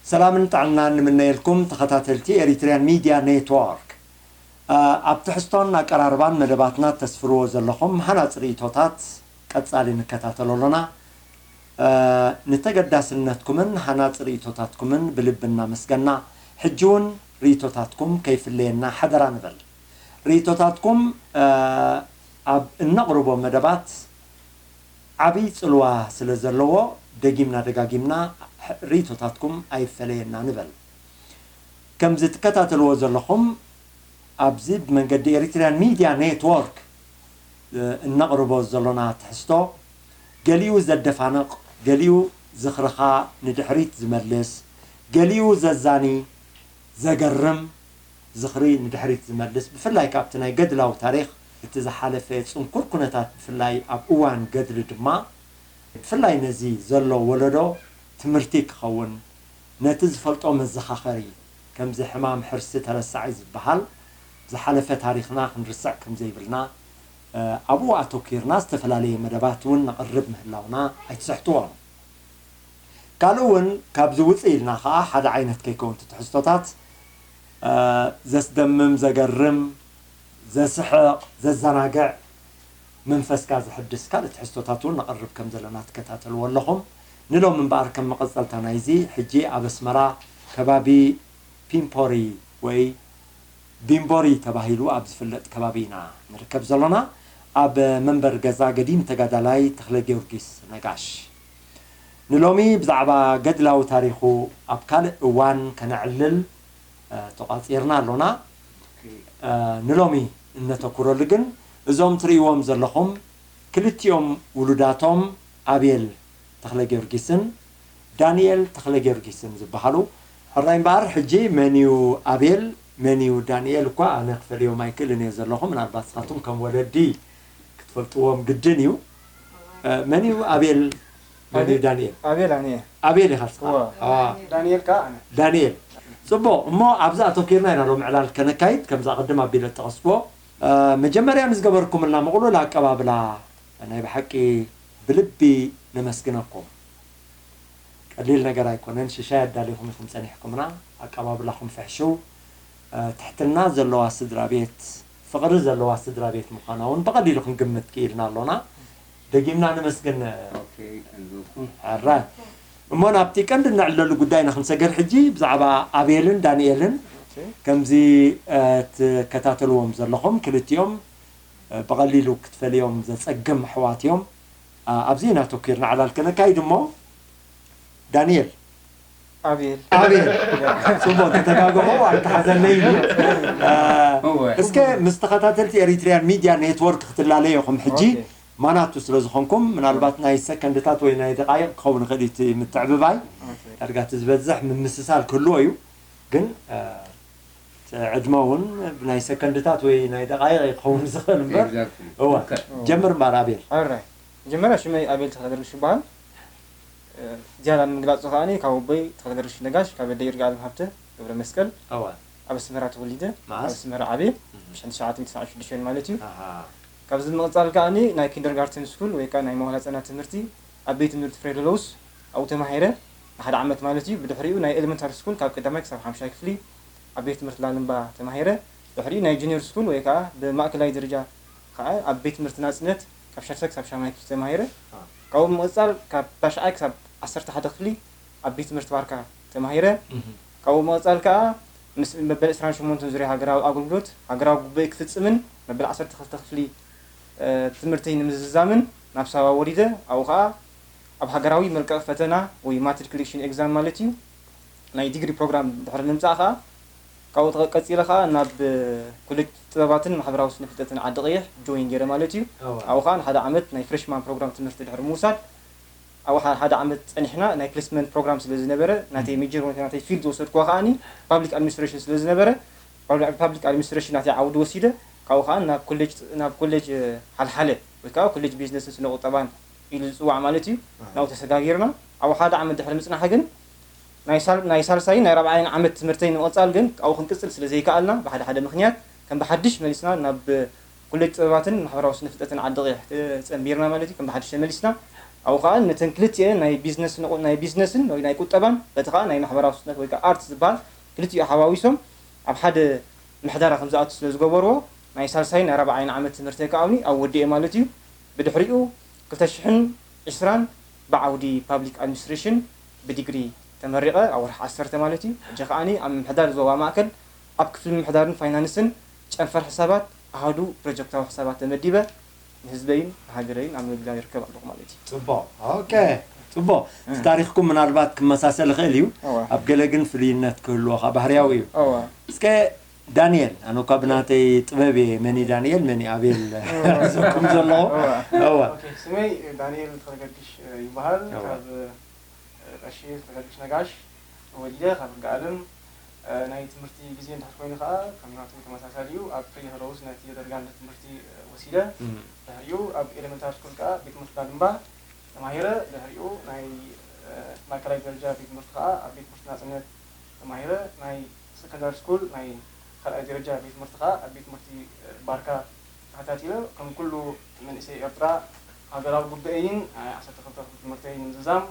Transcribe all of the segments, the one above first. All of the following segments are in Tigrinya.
ሰላምን ጥዕናን ንምነየልኩም ተኸታተልቲ ኤሪትሪያን ሚድያ ኔትወርክ። ኣብ ትሕዝቶን ኣቀራርባን መደባትና ተስፍርዎ ዘለኹም ሃናፂ ርእይቶታት ቀጻሊ ንከታተሎ ኣሎና። ንተገዳስነትኩምን ሃናፂ ርእይቶታትኩምን ብልቢ እናመስገና፣ ሕጂ እውን ርእይቶታትኩም ከይፍለየና ሓደራ ንበል። ርእይቶታትኩም ኣብ እነቕርቦ መደባት ዓብዪ ጽልዋ ስለ ዘለዎ፣ ደጊምና ደጋጊምና ርኢቶታትኩም ኣይፈለየና ንበል። ከምዚ ትከታተልዎ ዘለኹም፣ ኣብዚ ብመንገዲ ኤሪትሪያን ሚድያ ኔትወርክ እነቕርቦ ዘሎና ትሕዝቶ፣ ገሊኡ ዘደፋንቕ፣ ገሊኡ ዝኽርኻ ንድሕሪት ዝመልስ፣ ገሊኡ ዘዛኒ፣ ዘገርም፣ ዝኽሪ ንድሕሪት ዝመልስ፣ ብፍላይ ካብቲ ናይ ገድላዊ ታሪኽ እቲ ዝሓለፈ ጽንኩር ኩነታት፣ ብፍላይ ኣብ እዋን ገድሊ ድማ፣ ብፍላይ ነዚ ዘሎ ወለዶ ትምህርቲ ክኸውን፣ ነቲ ዝፈልጦ መዘኻኸሪ፣ ከምዚ ሕማም ሕርሲ ተረሳዒ ዝበሃል፣ ዝሓለፈ ታሪኽና ክንርስዕ ከም ዘይብልና፣ እ፣ ኣብኡ ኣተኲርና ዝተፈላለየ መደባት እውን ነቕርብ ምህላውና ኣይትስሕትዎን። ካልእ እውን ካብዚ ውፅእ ኢልና ከዓ ሓደ ዓይነት ከይከውን እቲ ትሕዝቶታት፣ እ፣ ዘስደምም፣ ዘገርም፣ ዘስሕቕ፣ ዘዘናግዕ፣ መንፈስካ ዘሕድስ ካልእ ትሕዝቶታት እውን ነቕርብ ከም ዘለና ትከታተልዎ ኣለኹም። ንሎም እምበኣር ከም መቐፀልታ ናይዚ ሕጂ ኣብ ኣስመራ ከባቢ ፒምፖሪ ወይ ቢምቦሪ ተባሂሉ ኣብ ዝፍለጥ ከባቢ ኢና ንርከብ ዘሎና። ኣብ መንበር ገዛ ገዲም ተጋዳላይ ተኽለ ጊዮርጊስ ነጋሽ። ንሎሚ ብዛዕባ ገድላዊ ታሪኹ ኣብ ካልእ እዋን ከነዕልል፣ እ፣ ተቋጺርና ኣሎና። ኦኬ። እ፣ ንሎሚ እነተኩረሉ ግን እዞም ትርእይዎም ዘለኹም ክልቲኦም ውሉዳቶም ኣቤል ተኽለ ጊዮርጊስን ዳንኤል ተኽለ ጊዮርጊስን ዝበሃሉ። ሕራይ እምበኣር፣ ሕጂ መን እዩ ኣቤል፣ መን እዩ ዳንኤል እኳ ኣነ ክፈልዮም ኣይክእልን እየ ዘለኹ። ምናልባት ንስኻትኩም ከም ወለዲ ክትፈልጥዎም ግድን እዩ። እ፣ መን እዩ ኣቤል፣ መን እዩ ኣቤል፣ ዳንኤል? ኣቤል ኣነ እየ። ኣቤል ኢኻ ንስኻ? እወ። ኣዋ። ዳንኤል ከኣ ኣነ። ዳንኤል። ጽቡቕ። እሞ ኣብዚ ኣተኲርና ኢና ሎም ዕላል ከነካይድ፣ ከምዛ ቅድም ኣቢለ ዝጠቐስክዎ። እ፣ መጀመርያ ንዝገበርኩምልና ምቕሉል ኣቀባብላ ናይ ብሓቂ ብልቢ ነመስግነኩም። ቀሊል ነገር ኣይኮነን። ሽሻይ ኣዳሊኹም ኢኹም ጸኒሕኩምና። ኣቀባብላኹም ፍሕሽው፣ እ፣ ትሕትና ዘለዋ ስድራ ቤት፣ ፍቕሪ ዘለዋ ስድራ ቤት ምዃና እውን ብቐሊሉ ክንግምት ክኢልና ኣሎና። ደጊምና ነመስግን። ኦኬ፣ ኣጆኹም። ሕራይ። እሞ ናብቲ ቀንዲ እነዕለሉ ጉዳይና ክንሰገር ሕጂ ብዛዕባ ኣቤልን ዳንኤልን ኦኬ። ከምዚ፣ እ፣ ትከታተልዎም ዘለኹም ክልቲኦም፣ እ፣ ብቐሊሉ ክትፈልዮም ዘጸግም ኣሕዋት እዮም። እ፣ ኣብዚ ኢና ተኲርና ዕላል ከነካይድ እሞ ዳንኤል። ኣቤል። ኣቤል። ጽቡቕ፣ ተተጋግኹ ኣይተሓዘለይ እዩ። እ፣ እወ። እስከ ምስ ተኸታተልቲ ኤሪትሪያን ሚድያ ኔትወርክ ክትላለዩ ኢኹም። ሕጂ ኦኬ። ማናቱ ስለ ዝኾንኩም፣ ምናልባት ናይ ሰከንድታት ወይ ናይ ደቃይቕ ክኸውን ይኽእል እዩ እቲ ምትዕብባይ። ኦኬ። ዳርጋ እቲ ዝበዝሕ ምምስሳል ክህልዎ እዩ። ግን፣ እ፣ እቲ ዕድመ እውን ብናይ ሰከንድታት ወይ ናይ ደቃይቕ ክኸውን ዝኽእል እምበር። ኤግዛክትሊ። እወ። ኦኬ። ጀምር እምበር ኣቤል። ኣራይ። መጀመርያ ሽመይ ኣቤል ተኽለገርግሽ ይበሃል። እ፣ ዝያዳ ንምግላጹ ከኣኒ ካብ ኣቦይ ተኽለገርግሽ ነጋሽ፣ ካብ ኣደይ ይርጋኣለም ሃብተ ገብረ መስቀል፣ እወ። ኣብ ኣስመራ ተወሊደ፣ መዓስ? ኣብ ኣስመራ ዓብየ፣ እህ። ብ ሽሕን ትሽዓተ ሚእትን ተስዓን ሽዱሽተን ማለት እዩ። ኣሃ። ካብዚ ብምቕጻል ከኣኒ ናይ ኪንደርጋርተን ስኩል ወይ ከኣ ናይ መዋእለ ህጻናት ትምህርቲ ኣብ ቤት ትምህርቲ ፍሬ ሎለውስ ኣብኡ ተማሂረ፣ ንሓደ ዓመት ማለት እዩ። ብድሕሪኡ ናይ ኤለመንታሪ ስኩል ካብ ቀዳማይ ክሳብ ሓሙሻይ ክፍሊ ኣብ ቤት ትምህርቲ ላልምባ ተማሂረ። ድሕሪኡ ናይ ጁኒየር ስኩል ወይ ከኣ ብማእከላይ ደረጃ ከኣ ኣብ ቤት ትምህርቲ ናጽነት ካብ ሻድሻይ ክሳብ ሻምናይ ክፍሊ ተማሂረ። አ። ካብኡ ብምቕጻል ካብ ታሽዓይ ክሳብ ዓሰርተ ሓደ ክፍሊ ኣብ ቤት ትምህርቲ ባርካ ተማሂረ። እህ። ካብኡ ብምቕጻል ከኣ ምስ መበል ዕስራን ሸሞንተን ዙርያ ሃገራዊ ኣገልግሎት ሃገራዊ ጉባኤ ክፍጽምን መበል ዓሰርተ ክልተ ክፍሊ፣ እ፣ ትምህርተይ ንምዝዛምን ናብ ሳዋ ወሪደ። ኣብኡ ከኣ ኣብ ሃገራዊ መልቀቒ ፈተና ወይ ማትሪኩሌሽን ኤግዛም ማለት እዩ፣ ናይ ዲግሪ ፕሮግራም ድሕሪ ምምጻእ ከኣ፣ ካብኡ ተቐ-፣ ቀጺለ ከኣ ናብ ኮሌጅ ጥበባትን ማሕበራዊ ስነ ፍልጠትን ዓዲ ቀይሕ ጆይን ገይረ ማለት እዩ። እወ። ኣብኡ ከኣ ንሓደ ዓመት ናይ ፍሬሽማን ፕሮግራም ትምህርቲ ድሕሪ ምውሳድ፣ ኣብኡ ሓ-፣ ሓደ ዓመት ጸኒሕና፣ ናይ ፕሌስመንት ፕሮግራም ስለ ዝነበረ፣ ናተይ እም። ሜጀር ወይ ናተይ ፊልድ ዝወሰድኩዋ ከኣኒ ፓብሊክ ኣድሚኒስትሬሽን ስለ ዝነበረ፣ ፓብሊ-፣ ፓብሊክ ኣድሚኒስትሬሽን ናተይ ዓውዲ ወሲደ፣ ካብኡ ከኣ ናብ ኮሌጅ፣ ናብ ኮሌጅ፣ እ፣ ሓልሓለ ወይ ከኣ ኮሌጅ ቢዝነስን ስነ ቁጠባን ኢሉ ዝጽዋዕ ማለት እዩ። ኣሃ። ናብኡ ተሰጋጊርና። ኣብኡ ሓደ ዓመት ድሕሪ ምጽናሕ ግን፣ ናይ ሳል-፣ ናይ ሳልሳይን ናይ ራብዓይን ዓመት ትምህርተይ ንምቕጻል ግን ኣብኡ ክንቅጽል ስለ ዘይከኣልና፣ ብሓደ ሓደ ምኽንያት ከም ብሓድሽ መሊስና ናብ ኮሌጅ ጥበባትን ማሕበራዊ ስነ ፍልጠትን ዓዲ ቀይሕ ተጸንቢርና ማለት እዩ። ከም ብሓድሽ ተመሊስና። ኣብኡ ከዓ ነተን ክልቲኤን ናይ ቢዝነስ ንቑ-፣ ናይ ቢዝነስን ወይ ናይ ቁጠባን በቲ ከዓ ናይ ማሕበራዊ ስነት ወይ ከዓ ኣርት ዝበሃል ክልቲኡ ሓዋዊሶም ኣብ ሓደ ምሕዳራ ከም ዝኣቱ ስለ ዝገበርዎ ናይ ሳልሳይን ናይ ራብዓይን ዓመት ትምህርተይ ከዓውኒ ኣብ ወዲኤ ማለት እዩ። ብድሕሪኡ ክልተ ሽሕን ዕስራን ብዓውዲ ፓብሊክ ኣድሚኒስትሬሽን ብዲግሪ ተመሪቐ ኣብ ወርሒ ዓሰርተ ማለት እዩ። ሕጂ ከዓኒ ኣብ ምምሕዳር ዞባ ማእከል ኣብ ክፍሊ ምምሕዳርን ፋይናንስን ጨንፈር ሕሳባት ኣሃዱ ፕሮጀክታዊ ሕሳባት ተመዲበ ንህዝበይን ንሃገረይን ኣብ ምግልጋል ይርከብ ኣለኹ ማለት እዩ። ጽቡቕ። ኦኬ። ጽቡቕ። እቲ ታሪኽኩም ምናልባት ክመሳሰል ይኽእል እዩ። እዋ። ኣብ ገለ ግን ፍልይነት ክህልዎ ኸኣ ባህርያዊ እዩ። እዋ። እስከ ዳንኤል፣ ኣነ እኳ ብናተይ ጥበብ እየ መን እዩ ዳንኤል፣ መን እዩ ኣቤል ዝብለኩም ዘለኹ። እዋ። እዋ። ኦኬ፣ ስመይ ዳንኤል ተኸለገድሽ ይበሃል። እዋ። ካብ ቀሺ ተኸለገድሽ ነጋሽ ተወሊደ፣ ካብ ርግኣለም። ናይ ትምህርቲ ግዜ እንድሕር ኮይኑ ከኣ ከም ናቱ ተመሳሳሊ እዩ። ኣብ ፕሪ ከለውስ ናይ ደረጃ ንድሕሪ ትምህርቲ ወሲደ። እም። ድሕሪኡ ኣብ ኤሌመንታሪ ስኩል ከኣ ቤት ትምህርቲ ዳድንባ ተማሂረ። ድሕሪኡ ናይ ማእከላይ ደረጃ ቤት ትምህርቲ ከኣ ኣብ ቤት ትምህርቲ ናጽነት ተማሂረ። ናይ ሰከንዳሪ ስኩል ናይ ካልኣይ ደረጃ ቤት ትምህርቲ ከኣ ኣብ ቤት ትምህርቲ ባርካ ተኸታቲለ። ከም ኩሉ መንእሰይ ኤርትራ ሃገራዊ ጉብኤይን ናይ ዓሰርተ ክልተ ክፍሊ ትምህርተይን ንምዝዛም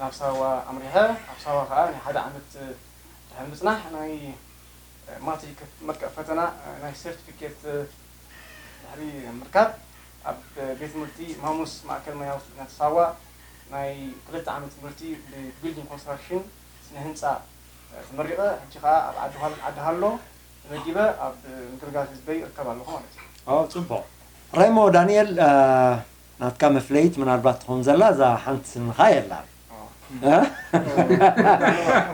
ናብ ሳዋ ኣምሪሐ። ኣብ ሳዋ ከኣ ናይ ሓደ ዓመት ድሕሪ ምጽናሕ ናይ ማትሪክ መልክዕ ፈተና ናይ ሰርቲፊኬት ድሕሪ ምርካብ ኣብ ቤት ትምህርቲ ማሙስ ማእከል ሞያዊ ስልጠና ሳዋ ናይ ክልተ ዓመት ትምህርቲ ብቢልዲንግ ኮንስትራክሽን ስነ ህንጻ ተመሪቐ። ሕጂ ከኣ ኣብ ዓዲ ሃል-፣ ዓዲ ሃሎ ተመዲበ ኣብ ምግልጋል ህዝበይ እርከብ ኣለኹ ማለት እዩ። ኦ፣ ጽቡቕ። ራይሞ ዳንኤል፣ እ፣ ናትካ መፍለይት ምናልባት ትኸውን ዘላ እዛ ሓንቲ ስንኻ የላን። ኦ። እ?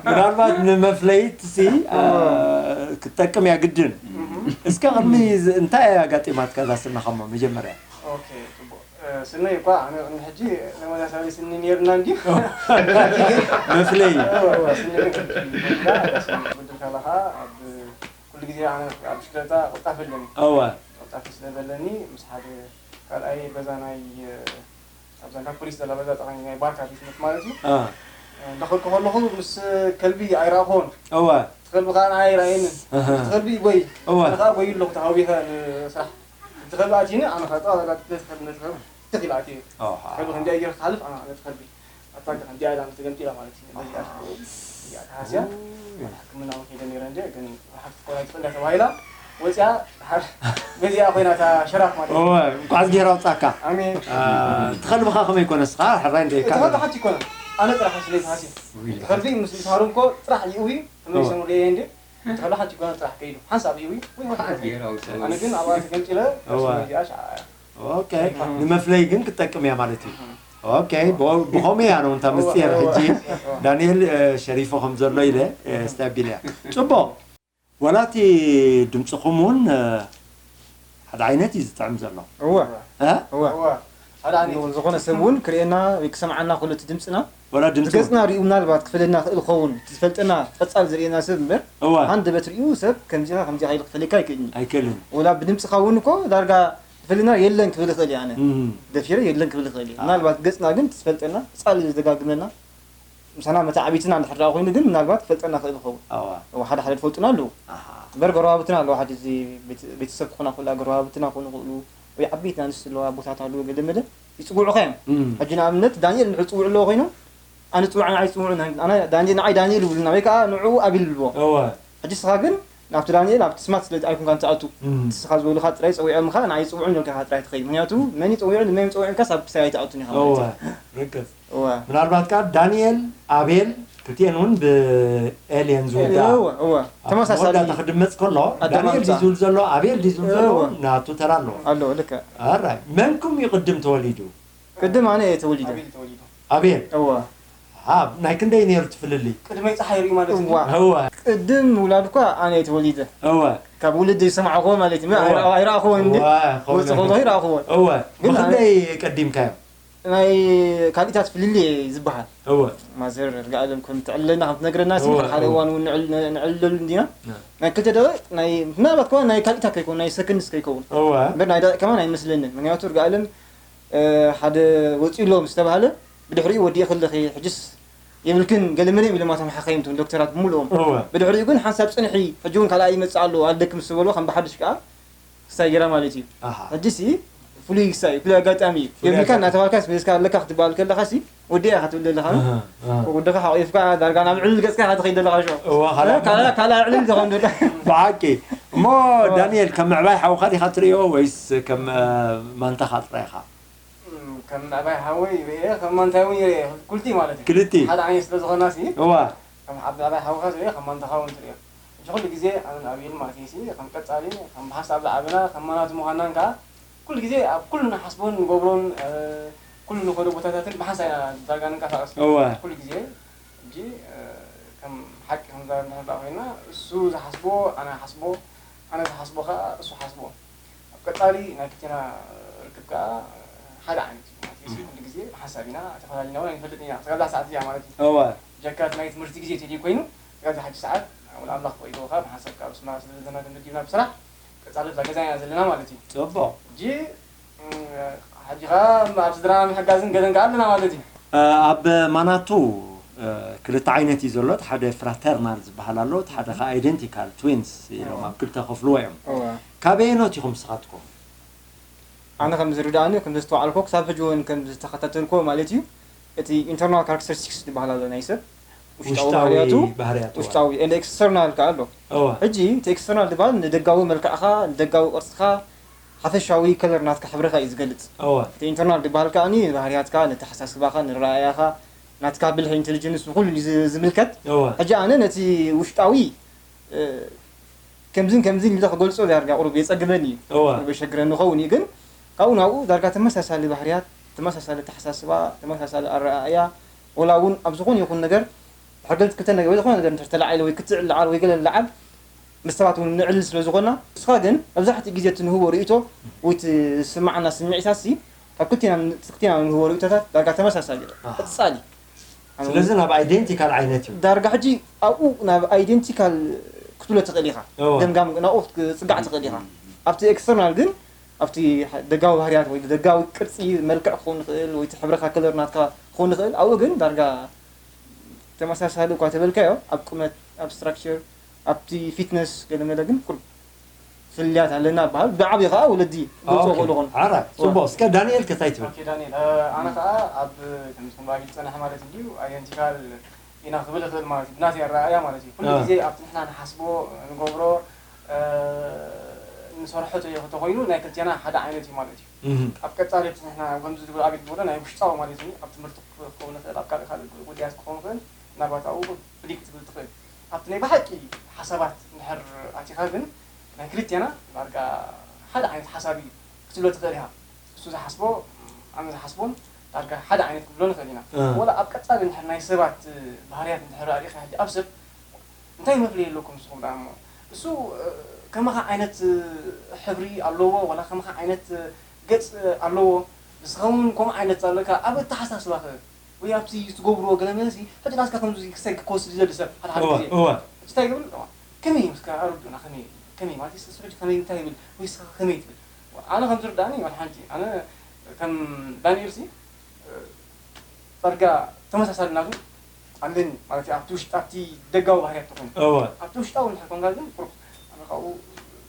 ምናልባት ንመፍለይት ሲ፣ እ፣ ክትጠቅም እያ ግድን። እህ። እስከ ቅድሚ ዝ-፣ እንታይ እያ ኣጋጢማትካ እዛ ስንኻ እሞ መጀመርያ? ኦኬ፣ ጽቡቕ። እ፣ ስነይ እኳ ኣነ ቅድሚ ሕጂ ተመሳሳሊ ስኒ ነይርና እንድዩ። መፍለይ። እወ፣ እወ፣ ስኒ ግን ሕጂ ይበልካ፣ ስኒ ክትብድል ከለኻ ኣብ ኩሉ ግዜ ኣነ ኣብ ብሽክለታ ቅልጣፈ ኣለኒ። እወ። ቅልጣፈ ስለ ዘለኒ ምስ ሓደ ካልኣይ በዛ ናይ፣ እ፣ ኣብዛ እንዳ ፖሊስ ዘላ በዛ ጠቐሚ ናይ ባርካ ቤት ትምህርቲ ማለት እዩ። እ። እንዳኸድኩ ከለኹ ምስ ከልቢ ኣይረኣኹዎን። እወ። እቲ ከልቢ ከኣ ንዓይ ኣይረኣየንን። እህ። እቲ ከልቢ ይጎይ። እወ። ኣነ ከኣ ጎዩ ኣለኹ ተሃዊኸ ንስራሕ። እቲ ከልቢ ኣትዩኒ፣ ኣነ ከኣ ጠዋላ ነቲ ከልቢ፣ ነቲ ከልቢ ትኽ ኢለ ኣትየ። ኣሃ። ከልቢ ከምዚኣ ገይረ ክሓልፍ፣ ኣነ ነቲ ከልቢ ኣታ ከምዚኣ ኢላ ምስ ተገምጢላ ማለት እዩ። በዚኣ፣ በዚኣ ተሃስያ፣ ኡይ። ሕክምና እውን ከይደ ነይረ እንድየ፣ ግን ሓንቲ ኮላይ ትኽእል እያ ተባሂላ፣ ወፂኣ፣ ድሓር በዚኣ ኮይና እታ ሸራፍ ማለት እዩ። እወ፣ እንቋዕ እዝግሄር ኣውፃእካ። ኣሜን። አ፣ እቲ ከልብኻ ከመይ ኮነ? ንስኻ ሕራይ እንደ እቲ ኢልካ። ከልቢ ሓንቲ ይኮነ። ኣነ ጥራሕ ስለ ዝሃስየ። ውይ። እቲ ከልቢ ምስ፣ ምስ ሃረምኮ ጥራሕ ይእዊ፣ ተመሊሰ እወ። ንርእየ እንድየ። ተኸላ ሓንቲ ጓል ጥራሕ ከይዱ ሓንሳብ እዩ። ወይ ወይ ሓንቲ ሓንቲ ገይራ ውሰድ። ኣነ ግን ኣብኣ ተገምጢለ፣ እወ። እዚኣ ሻ-፣ ኦኬ። እም። ንመፍለይ ግን ክትጠቅም እያ ማለት እዩ። እም። ኦኬ። ብ-፣ ብኸመይ እያ ነው እንታ እወ፣ ምስጢር እወ፣ ሕጂ እወ። ዳንኤል፣ እ፣ ሸሪፎ ከም ዘሎ ኢለ፣ እ፣ ስታቢል እያ። ጽቡቕ። ወላ እቲ ድምጽኹም እውን፣ እ፣ ሓደ ዓይነት እዩ ዝጥዕም ዘሎ። እወ። እ? እወ። እወ። ሓደ ዓይነት። ዝኾነ ሰብ እውን ክርእየና ወይ ክሰምዓና ከሎ እቲ ድምጽና፣ ወላ ድምጺ እውን። ገጽና ሪኡ ምናልባት ክፈልየና ክእል ኸውን፣ እቲ ዝፈልጠና ቀጻል ዝርእየና ሰብ እምበር፣ እወ። ሃንደበት ሪኡ ሰብ ከምዚኻ ከምዚኻ ኢሉ ክፈልየካ ኣይክእልን እዩ። ኣይክእልን። ወላ ብድምጽኻ እውን እኮ ዳርጋ ክፈልየና የለን ክብል ይኽእል እየ ኣነ። እም። ደፊረ የለን ክብል ይኽእል እየ። ኣዎ። ምናልባት ገጽና ግን እቲ ዝፈልጠና ቀጻል ዝደጋግመና ምሳና መተዓቢትና እንድሕር ደኣ ኮይኑ ግን ምናልባት ክፈልጠና ክእል ይኸውን። ኣዋ። እወ፣ ሓደ ሓደ ዝፈልጡና ኣለዉ። ኣሃ። እምበር ጎረባብትና ኣለዉ፣ ሓደ እዚ ቤት-፣ ቤተሰብ ክኾና ክእላ፣ ጎረባብትና ክኾኑ ይኽእሉ፣ ወይ ዓበይቲ ኣንስቲ ኣለዋ፣ ኣቦታት ኣለዉ፣ ገለ መለ ይጽውዑኻ እዮም። እም። ሕጂ ንኣብነት ዳንኤል እንድሕር ዝጽውዑ ኣለዉ ኮይኖም፣ ኣነ ጽውዓኒ ኣይጽውዑን፣ ኣነ ዳንኤል፣ ንዓይ ዳንኤል ይብሉና፣ ወይ ከኣ ንዕኡ ኣቤል ይብልዎ። እወ። ሕጂ ንስኻ ግን ናብቲ ዳንኤል ኣብቲ ስማት ስለ ኣይኮንካን ትኣቱ። እም። ንስኻ ዝበሉኻ ጥራይ ጸዊዖምኻ ንዓይ ይጽውዑን ኢልካ ጥራይ ትኸይድ። ምኽንያቱ መን እዩ ጸዊዑ ንመን እዩ ጸዊዑ ኢልካስ ኣብ ክሳይ ኣይትኣቱን ኢኻ ማለት እዩ። እወ፣ ርግጽ። እወ። ምናልባት ከኣ ዳንኤል፣ ኣቤል ክልቲኤን እውን ብኤል እየን ዝውዳኣ። እወ፣ እወ። ኣብ ተመሳሳሊ መወዳእታ ክድመጽ ከሎ፣ ኣደማምጻ። ዳንኤል ድዩ ዝብል ዘሎ፣ ኣቤል ድዩ ዝብል ዘሎ፣ እወ። ናቱ ተራ ኣለዎ። ኣለዎ፣ ልክዕ። ኣራይ፣ መንኩም እዩ ቅድም ተወሊዱ? ቅድም ኣነ እየ ተወሊደ። ኣቤል ተወሊዱ። ኣቤል? እወ። ኣብ ናይ ክንደይ ነይሩ እቲ ፍልልይ? ቅድመይ ጸሓይ ርእዩ ማለት እዩ። እዋ። እወ። ቅድም ምውላድ እኳ ኣነ እየ ተወሊደ። እወ። ካብ ውልድ ዝሰማዕክዎ ማለት እዩ። እወ። ኣይረኣ-፣ ኣይረኣኽዎን እንዲ? እወ፣ ከውነ። ወጽእ ከሎ ኣይረኣኽዎን። እወ። ግን ኣነ ብኽንደይ ቀዲምካዮም? ናይ ካልኢታት ፍልልይ ዝበሃል። እወ። ማዘር ርግኣለም ከም ትዕልለና፣ ከም ትነግረና፣ ሲ እወ፣ ሓደ እወ። እዋን እውን ንዕል-፣ ንዕልለሉ እንዲና። ነ። ናይ ክልተ ደቂቕ፣ ናይ፣ ምናልባት ከኣ ናይ ካልኢታት ከይከውን፣ ናይ ሰከንድስ ከይከውን። እወ። እምበር ናይ ደቂቕ ከማን ኣይመስለንን። ምክንያቱ ርግኣለም፣ እ፣ ሓደ ወጺኡ ኣሎ ምስ ተባህለ፣ ብድሕሪኡ ወዲእኺ ኣለኺ፣ ሕጅስ የብልክን፣ ገለ መለ እዮም ኢሎም እቶም ሓኻይም፣ እቶም ዶክተራት ብምሉኦም። እወ። ብድሕሪኡ ግን ሓንሳብ ጽንሒ፣ ሕጂ እውን ካልኣይ ይመጽእ ኣሎ፣ ኣለኪ ምስ ዝበልዎ፣ ከም ብሓድሽ ከኣ ክስታይ ገይራ ማለት እዩ። ኣሃ። ሕጂሲ፣ ፍሉይ ክሳእ እዩ፣ ፍሉይ ኣጋጣሚ እዩ። ፍሉይ የብልካ ኣጋጣሚ። እናተባልካስ በስካ ኣለካ ክትበሃል ከለኻ ሲ ወዲያ ኢኻ ትብል ዘለኻ። ኣሃ፣ ኣሃ። ወድኻ ሓቑፍካ ዳርጋ ናብ ዕልል ገጽካ ኢኻ ትኸይድ ዘለኻ ሽዑ። እዋ፣ ካልእ ካልእ ካልእ ካልእ ዕልል ትኸውን ዘሎ። ብሓቂ። እሞ እዋ። ዳንኤል፣ ከም ምዕባይ ሓውኻ ዲኻ ትርእዮ ወይስ ከም፣ እ፣ ማንታኻ ጥራይ ኢኻ? እም፣ ከም ምዕባይ ሓወይ ይርኤ፣ ከም ማንታይ እውን ይርኤ፣ ክልቲ ማለት እዩ። ክልቲ። ሓደ ዓይነት ስለ ዝኾና ሲ፣ እዋ። ከም ኣብ ምዕባይ ሓውኻ ትርኤ፣ ከም ማንታኻ እውን ትርኤ። ሕጂ ኩሉ ግዜ ኣነ ንኣብየል ማለት እዩ ሲ፣ ከም ቀጻሊ፣ ከም ብሓሳብ ዝዓበና፣ ከም ማናቱ ምዃናን ከኣ ኩሉ ግዜ ኣብ ኩሉ ንሓስቦን ንገብሮን፣ እ፣ ኩሉ ንኸዶ ቦታታትን ብሓንሳእ ኢና ዳርጋ ንንቀሳቐስ። እወ። ኩሉ ግዜ። ሕጂ፣ እ፣ ከም ሓቂ ክንዛረብ እንድሕር ደኣ ኮይና፣ እሱ ዝሓስቦ ኣነ ሓስቦ፣ ኣነ ዝሓስቦ ከኣ እሱ ሓስቦ። ኣብ ቀጻሊ ናይ ክልቴና ርክብ ከኣ ሓደ ዓይነት እዩ ማለት እዩ። እም። ኩሉ ግዜ ብሓንሳብ ኢና፣ ተፈላለና እውን ኣይንፈልጥን ኢና። ክሳብ እዛ ሰዓት እዚኣ ማለት እዩ። እወ። ጀካ እቲ ናይ ትምህርቲ ግዜ ተደይ ኮይኑ፣ ክሳብ እዛ ሕጂ ሰዓት፣ ወላ ኣምላኽ ፈቒድዎ ከኣ ብሓንሳብ ከኣ ብስማ ስለ ዘለና ተመዲብና ብስራሕ፣ ቀጻሊ እዛ ገዛ ኢና ዘለና ማለት እዩ። ጽቡቕ። ሕጂ፣ እም፣ ሕጂ ከኣ ኣብ ስድራና ምሕጋዝን ገለን ከኣ ኣለና ማለት እዩ። እ፣ ኣብ ማናቱ፣ እ፣ ክልተ ዓይነት እዩ ዘሎ። እቲ ሓደ ፍራተርናል ዝበሃል ኣሎ፣ እቲ ሓደ ከኣ ኣይደንቲካል ትዊንስ ኢሎም እወ። ኣብ ክልተ ከፍልዎ እዮም። እወ። ካበየኖት ኢኹም ንስኻትኩም? ኣነ ከም ዝርድኣኒ፣ ከም ዘስተውዓልኮ፣ ክሳብ ሕጂ እውን ከም ዝተኸታተልኮ ማለት እዩ፣ እቲ ኢንተርናል ካራክተሪስቲክስ ዝበሃል ኣሎ ናይ ሰብ፣ ውሽጣዊ ውሽጣዊ ባህርያቱ፣ ባህርያቱ፣ ውሽጣዊ ኤንድ ኤክስተርናል ከኣ ኣሎ። እወ። ሕጂ እቲ ኤክስተርናል ዝበሃል ንደጋዊ መልክዕኻ፣ ንደጋዊ ቅርጽኻ፣ ሓፈሻዊ ከለር ናትካ ሕብርኻ እዩ ዝገልጽ። እወ። እቲ ኢንተርናል ዝበሃል ከኣ ንባህርያትካ፣ ንተሓሳስባኻ፣ ንረኣያኻ፣ ናትካ ብልሒ ኢንተሊጀንስ ንኹሉ እዩ ዝ-፣ ዝምልከት። እወ። ሕጂ ኣነ ነቲ ውሽጣዊ እ፣ ከምዝን ከምዝን ኢለ ክገልጾ ዳርጋ ቁሩብ የጸግመኒ እዩ። እወ። ቁሩብ የሸግረኒ ይኸውን እዩ፣ ግን ካብኡ ናብኡ ዳርጋ ተመሳሳሊ ባህርያት፣ ተመሳሳሊ ኣተሓሳስባ፣ ተመሳሳሊ ኣረኣእያ፣ ወላ እውን ኣብ ዝኾነ ይኹን ነገር፣ ድሕር ገለ ክልተ ነገር ወይ ዝኾነ ነገር እንድሕር ተላዒለ ወይ ክትዕል ለዓል ወይ ገለ ለዓል፣ ምስ ሰባት እውን ንዕልል ስለ ዝኾንና፣ ንስኻ ግን መብዛሕትኡ ግዜ እቲ ንህቦ ርእይቶ ወይ እቲ ዝስምዓና ስምዒታትሲ፣ ካብ ክልቴና ን-፣ ክልቴና ንህቦ ርእይቶታት ዳርጋ ተመሳሳሊ እዩ። ኣሃ። ቀጻሊ። ስለዚ ናብ ኣይደንቲካል ዓይነት እዩ። ዳርጋ ሕጂ ኣብኡ ናብ ኣይደንቲካል ክትብሎ ትኽእል ኢኻ። እወ። ገምጋም ናብኡ ክትጽጋዕ ትኽእል ኢኻ። ኣብቲ ኤክስተርናል ግን፣ ኣብቲ ደጋዊ ባህርያት ወይ ደጋዊ ቅርጺ መልክዕ ክኸውን ይኽእል፣ ወይ እቲ ሕብርኻ ከለር ናትካ ክኸውን ይኽእል። ኣብኡ ግን ዳርጋ ተመሳሳሊ እኳ ተበልካዮ፣ ኣብ ቁመት፣ ኣብ ስትራክቸር፣ ኣብቲ ፊትነስ ገለመለ ግን ቁሩብ ፍልልያት ኣለና በሃል። ብዓቢ ከኣ ወለዲ ክገልጾ ኦኬ። ክእሉ ይኾኑ። ዓራት፣ ጽቡቕ። እስከ ዳንኤል ከ እንታይ ትብል? ኦኬ፣ ዳንኤል፣ እ፣ ኣነ ከኣ ኣብ፣ ከም ዝኹን ባጊ ዝጸንሐ ማለት እንድዩ፣ ኣይደንቲካል ኢና ክብል እኽእል ማለት እዩ። ብናተይ ኣረኣእያ ማለት እዩ። ኩሉ እ። ግዜ ኣብቲ ንሕና ንሓስቦ፣ ንገብሮ፣ እ፣ ንሰርሖ ተተኾይኑ ናይ ክልቴና ሓደ ዓይነት እዩ ማለት እዩ። እህ። ኣብ ቀጻሊ እቲ ንሕና ከምዚ ዝብል ኣቤት ዝበሎ ናይ ውሽጣዊ ማለት እዩ። ኣብ ትምህርቲ ክኸውን ይኽእል፣ ኣብ ካልእ ካልእ ጉዳያት ክኸውን ይኽእል። ናባታኡ ፕሊክ ትብል ትኽእል። ኣብቲ ናይ ብሓቂ ሓሳባት እንድሕር ኣቲኻ ግን ናይ ክልቴና ዳርጋ ሓደ ዓይነት ሓሳብ እዩ ክትብሎ ትኽእል ኢኻ። እሱ ዝሓስቦ ኣነ ዝሓስቦን ዳርጋ ሓደ ዓይነት ክብሎ ንኽእል ኢና። እ። ወላ ኣብ ቀጻሊ እንድሕር ናይ ሰባት ባህርያት እንድሕር ኣሪእኻ ሕጂ ኣብ ሰብ እንታይ መፍለዪ ኣለኩም ንስኹም ደኣ እሞ? እሱ፣ እ፣ ከማኻ ዓይነት፣ እ፣ ሕብሪ ኣለዎ፣ ወላ ከማኻ ዓይነት፣ እ፣ ገጽ፣ እ፣ ኣለዎ። ንስኻ እውን ከምኡ ዓይነት ኣለካ። ኣብ ኣተሓሳስባኸ? ወይ ኣብቲ ትገብርዎ ገለ መለሲ፣ ሕጂ ናትካ ከምዚ ክሳይ ክወስድ ዝደሊ ሰብ ሓደ ሓደ እወ፣ ግዜ። እወ። ሕጂ እንታይ ይብል? ከመይ እዩ እስከ ኣረድኡና፣ ከመይ፣ ከመይ ማለት እዩ? እሱ ሕጂ ከመይ እንታይ ይብል? ወይ ንስኻ ከመይ ትብል? ኣነ ከም ዝርዳእኒ ወላ ሓንቲ፣ ኣነ ከም ዳንኤል ሲ፣ እ፣ ዳርጋ ተመሳሳሊ ናቱ ኣለኒ ማለት እዩ። ኣብቲ ውሽጢ፣ ኣብቲ ደጋዊ ባህርያት ተኾይኑ። እወ። ኣብቲ ውሽጣዊ እንድሕር ኮንካ ግን ቁሩብ ኣነ ካብኡ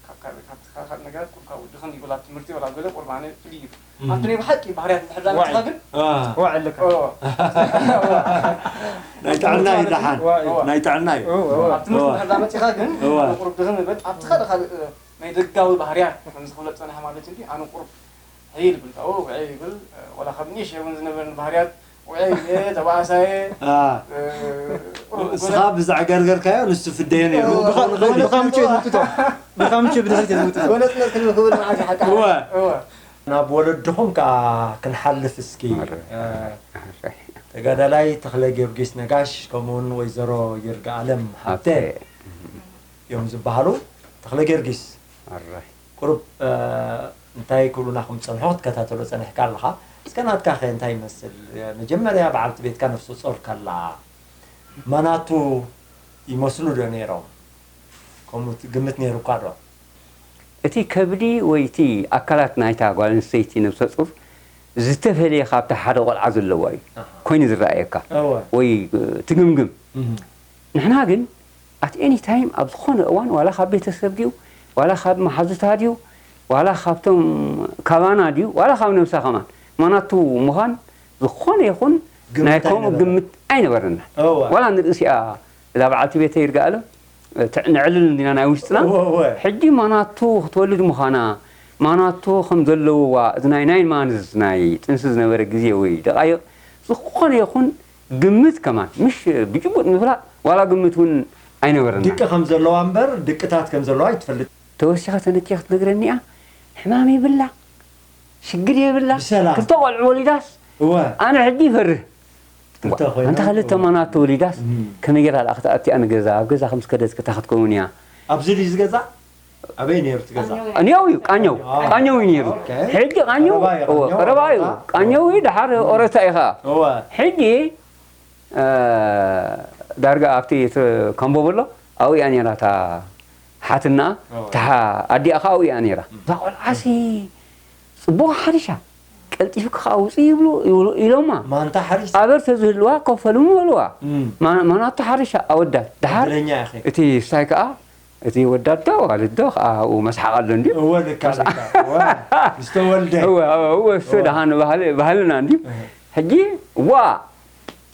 ካብ ካልእ፣ ካብ ካልእ ነገራት ቁሩብ ካብኡ ድኽም ይብል ኣብ ትምህርቲ ወላ ኣብ ገለ ቁሩብ ኣነ ፍልይ ይብል። እም። ኣብቲ ናይ ብሓቂ ባህርያት እንድሕር ዳኣ መጺኻ ግን ዋ ኣለካ። እወ። ናይ ጥዕና እዩ ደሓን። ዋ እዩ። ናይ ጥዕና እዩ። እወ፣ እወ። ኣብ ትምህርቲ እወ። እንድሕር ዳኣ መጺኻ ግን እወ። ኣነ ቁሩብ ድኽም ይብል። ኣብቲ ካልእ ካልእ ናይ ደጋዊ ባህርያት ከም ዝኽብሎ ዝጸንሐ ማለት እንዲ ኣነ ቁሩብ ሕይል ይብል፣ ካብኡ ውዕይ ይብል። ወላ ካብ ንእሽተይ እውን ዝነበረኒ ባህርያት፣ ውዕይ እየ፣ ተባእሳየ፣ አ። እ፣ ቁሩብ እስኻ ብዘዕገርገርካዮ ንሱ ፍደዮ ነይሩ። እወ፣ ብኻ-፣ እወ፣ ብኻ ምቹ እየ ዝውጥቶ። ብኻ ምቹ ብድሕሪት እየ ዝውጥቶ። ጎነጽነጽ ክንብል ክብል መዓት ይሓቃ። እወ። እወ። ናብ ወለድኹም ከኣ ክንሓልፍ እስኪ። ኣረ። እ፣ ኣረ። ተጋዳላይ ተኽለ ጊዮርጊስ ነጋሽ፣ ከምኡውን ወይዘሮ ይርጋኣለም ሃብተ። ሃብተ። እዮም ዝበሃሉ። ተኽለ ጊዮርጊስ፣ ኣረ። ቁሩብ፣ እ፣ እንታይ ክብሉና ከም ዝጸንሑ ክትከታተሎ ጸኒሕካ ኣለኻ። እስከ ናትካ ኸ እንታይ ይመስል? መጀመርያ በዓልቲ ቤትካ ነፍሰ ጾር ከላ ማናቱ ይመስሉ ዶ ነይሮም? ከምኡ ትግምት ነይሩካ ዶ? እቲ ከብዲ ወይ እቲ ኣካላት ናይታ ጓል ኣንስተይቲ ነብሰ ጹር ዝተፈልየ ካብታ ሓደ ቆልዓ ዘለዋ እዩ ኣሃ። ኮይኑ ዝረኣየካ። እወ። ወይ፣ እ፣ ትግምግም። እህ። ንሕና ግን ኣት ኤኒ ታይም ኣብ ዝኾነ እዋን ዋላ ካብ ቤተሰብ ድዩ፣ ዋላ ካብ መሓዙታ ድዩ፣ ዋላ ካብቶም ካባና ድዩ ዋላ ካብ ነብሳ ከማን ማናቱ ምዃን ዝኾነ ይኹን ናይ ከምኡ ግምት ኣይነበረና። ዋላ ንርእሲኣ እዛ በዓልቲ ቤተይ ይርጋኣሎም ነዕልል እንዲና ናይ ውሽጥና። ሕጂ ማናቱ ክትወልድ ምዃና ማናቱ ከም ዘለውዋ እዚ ናይ ናይን ማንዝ ናይ ጥንሲ ዝነበረ ግዜ ወይ ደቃይቕ ዝኾነ ይኹን ግምት ከማን ምሽ ብጭቡጥ ምፍላጥ ዋላ ግምት እውን ኣይነበረና። ድቂ ከም ዘለዋ እምበር ድቅታት ከም ዘለዋ ኣይትፈልጥ። ተወሲኻ ተነኪ ክትነግረኒ እያ። ሕማም የብላ ሽግር የብላ። ክልተ ቆልዑ ወሊዳስ ኣነ ሕጂ ይፈርህ። እንተ ክልተ ማናት ተወሊዳስ ከመይ ጌራ ደኣ ክትኣትያ ንገዛ? ኣብ ገዛ ከም ስከደት ክታ ክትከውን እያ። ኣብዚ ድዩ ዝገዛ? ኣበይ ነይሩ እቲ ገዛ? እኒያው እዩ ቃኘው ቃኘው እዩ ነይሩ። ሕጂ ቃኘው ቀረባ እዩ። ቃኘው እዩ ደሓር ኦረታ ኢኻ። ሕጂ ዳርጋ ኣብቲ ካምቦ በሎ ኣብኡ እያ ነይራ እታ ሓትናኣ። እታ ኣዲኣ ከዓ ኣብኡ እያ ነይራ። እዛ ቆልዓሲ ፅቡቕ ሓሪሻ ቀልጢፍኪ ከዓ ውፅእ ይብሉ ይብሉ ኢሎማ። ማንታ ሓሪሽ ኣበር ተዝህልዋ ከፈልሙ በልዋ። እም። ማ- ማናቱ ሓሪሻ ኣወዳት ድሓር እድለኛ ኢኺ። እቲ ስታይ ከዓ እቲ ወዳት ዶ ዋልድ ዶ ከዓ ኣብኡ መስሓቕ ኣሎ እንድዩ። እወ ልካ ልካ እወ። ዝተወልደ እወ እወ እሱ እወ። ደሓን ባህሊ ባህልና እንድዩ። እህ። ሕጂ ዋ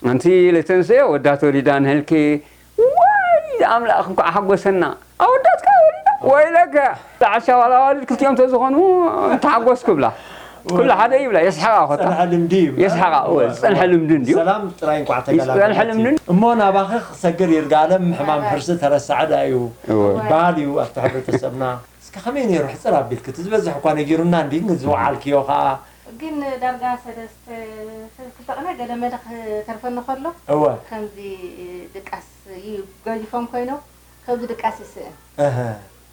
ኣንቲ ለተንሰዮ ወዳት ወሊዳ ንህልኪ ወይ ኣምላኽ እንኳዕ ሓጎሰና ኣወዳትካ ወሊዳ ወይለከ ጣዕሻ ዋላ ዋልድ ክልቲኦም ተዝኾኑ እንተሓጎስ ክብላ ኩሉ ሓደ ይብላ የስሓቃ ኮታ ጸንሐ ልምዲ እዩ። የስሓቃ እወ ዝጸንሐ ልምዲ እንድዩ ሰላም ጥራይ እንኳዕ ዝጸንሐ ተገላገለቲ ልምዲ እሞ ናባኺ ክሰግር ይርጋለም ሕማም ሕርሲ ተረሳዐ ዳ እዩ እወ ይበሃል እዩ ኣብቲ ሕብረተሰብና እስከ ከመይ ነይሩ ሕጽር ኣቢልኪ እቲ ዝበዝሕ እኳ ነጊሩና እንዲ ዝወዓልክዮ ከዓ ግን ዳርጋ ሰለስተ ክልተ ቅነ ገለ መለ ክተርፈኒ ከሎ እወ ከምዚ ድቃስ እዩ ገዚፎም ኮይኖም ከምዚ ድቃስ ይስእን እህ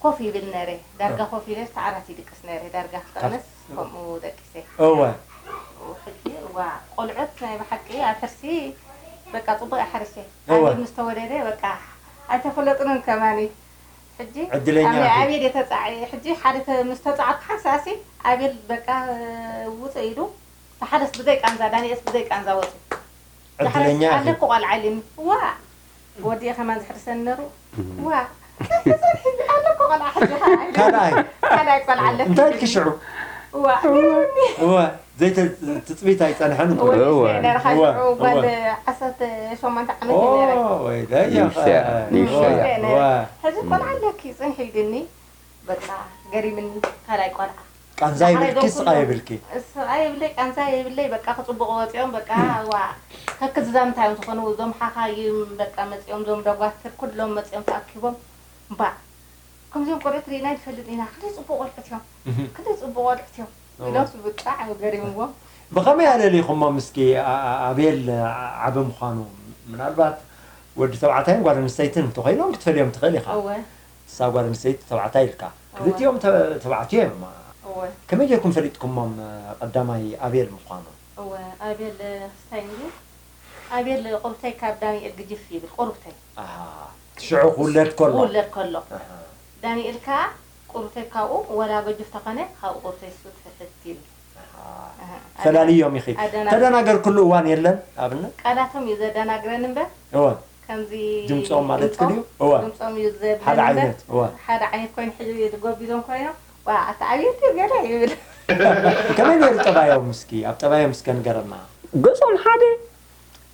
ኮፍ ይብል ነረ ዳርጋ ኮፍ ኢለ ተዓራት ይድቅስ ነረ ዳርጋ ክልተ ቅነስ ከምኡ ደቂሰ እወ ሕጂ እዋ ቆልዑት ናይ ብሓቂ ኣብ ሕርሲ በቃ ጽቡቅ ይሓርሽ እወ። ኣቢል ምስ ተወለደ በቃ ኣይተፈለጥንን ከማኒ ሕጂ ዕድለኛ ኣሜ ኢኺ። ኣቤል የተጻዕ ሕጂ ሓደ ተ- ምስ ተጻዕኩ ሓንሳእሲ ኣቤል በቃ ውጽእ ኢሉ ተሓደስ ብዘይ ቃንዛ ዳንኤስ ብዘይ ቃንዛ ወጽኡ ዕድለኛ ኢኺ። ኣለኩ ቆልዓ ኢሉኒ ዋ ወዲኤ ከማን ዝሕርሰኒ ነሩ ዋ ኣለኩ ቆልዓ ሕጂ ኸዓ ኢሉ። ካልኣይ ካልኣይ ቆልዓ ኣለኪ እንታይ ኢልኪ ሽዑ? ዋ ነሩኒ እወ ዘይተ- ትጽቢት ኣይጸንሐን እኮ። እወ፣ እወ። ነርካ እወ፣ ሽዑ ጓል እወ። ዓሰርተ ሸሞንተ ዓመት ኦ፣ እየ ነረ። ወይ ደያ ኒሻ፣ ኸ- ኒሻ እወ፣ እያ። እወ። ሕዚ ቆልዓ ኣለኪ ጽንሒ ኢልኒ። በቃ ገሪምኒ ካልኣይ ቆልዓ። ቃንዛ ይብልኪ፣ ስቓይ የብልኪ? ስቓይ የብለይ፣ ቃንዛ የብለይ። በቃ ክጽቡቕ ወጺኦም በቃ ዋ ከክዝዛም እንታይ እዮም ዝኾኑ እዞም ሓኻይም በቃ መጺኦም እዞም ደጓትር ኩሎም መጺኦም ተኣኪቦም እምባእ ከምዚኦም ቆልዑት ርኢና ኣይንፈልጥን ኢና። ክንደይ ጽቡቕ ቆልዑት እዮም። እህ። ክንደይ ጽቡቕ ቆልዑት እዮም። እወ። ኢሎምስ ብጣዕሚ ገሪምዎም። ብኸመይ ኣለሊኹሞ ምስኪ ኣ- ኣ- ኣቤል ዓ- ዓቢ ምዃኑ? ምናልባት ወዲ ተባዕታይን ጓል ኣንስተይትን እንተኾይኖም ክትፈልዮም ትኽእል ኢኻ። እወ። ንሳ ጓል ኣንስተይቲ ተባዕታይ ኢልካ። እወ። ክልቲኦም ተ- ተባዕትዮ እዮም። እወ። ከመይ ጌርኩም ፈሊጥኩሞም ቀዳማይ ኣቤል ምዃኑ? እወ ኣቤል ክስታይ እንድዩ። ኣቤል ቁሩብተይ ካብ ዳንኤል ግጅፍ ይብል ቁሩብተይ። ኣሃ፣ ሽዑ ክውለድ ከሎ? ክውለድ ከሎ። ኣሃ። ዳንኤል ከኣ ቁሩብተይ ካብኡ ወላ ገጁፍ ተኾነ ካብኡ ቁሩብተይ እሱ ትሕት ይብል። ኣሃ። ኣሃ። ፈላልዮም ኢኺ። ኣደና- ተደናገርክሉ እዋን የለን ኣብነት? ቃላቶም እዩ ዘደናግረኒ እምበር እወ። ከምዚ ድምጾም ማለት ድምጾም- ክድዩ? እወ። ድምጾም እዩ ዘብለኒ ሓደ እምበር ዓይነት፣ እወ። ሓደ ዓይነት ኮይኑ ሕጂ ዝጎቢዞም ኮይኖም ዋ ኣታ ኣብየት ገለ ይብል። ከመይ ነይሩ ጠባዮም እስኪ ኣብ ጠባዮም እስከ ንገረና። ገጾም ሓደ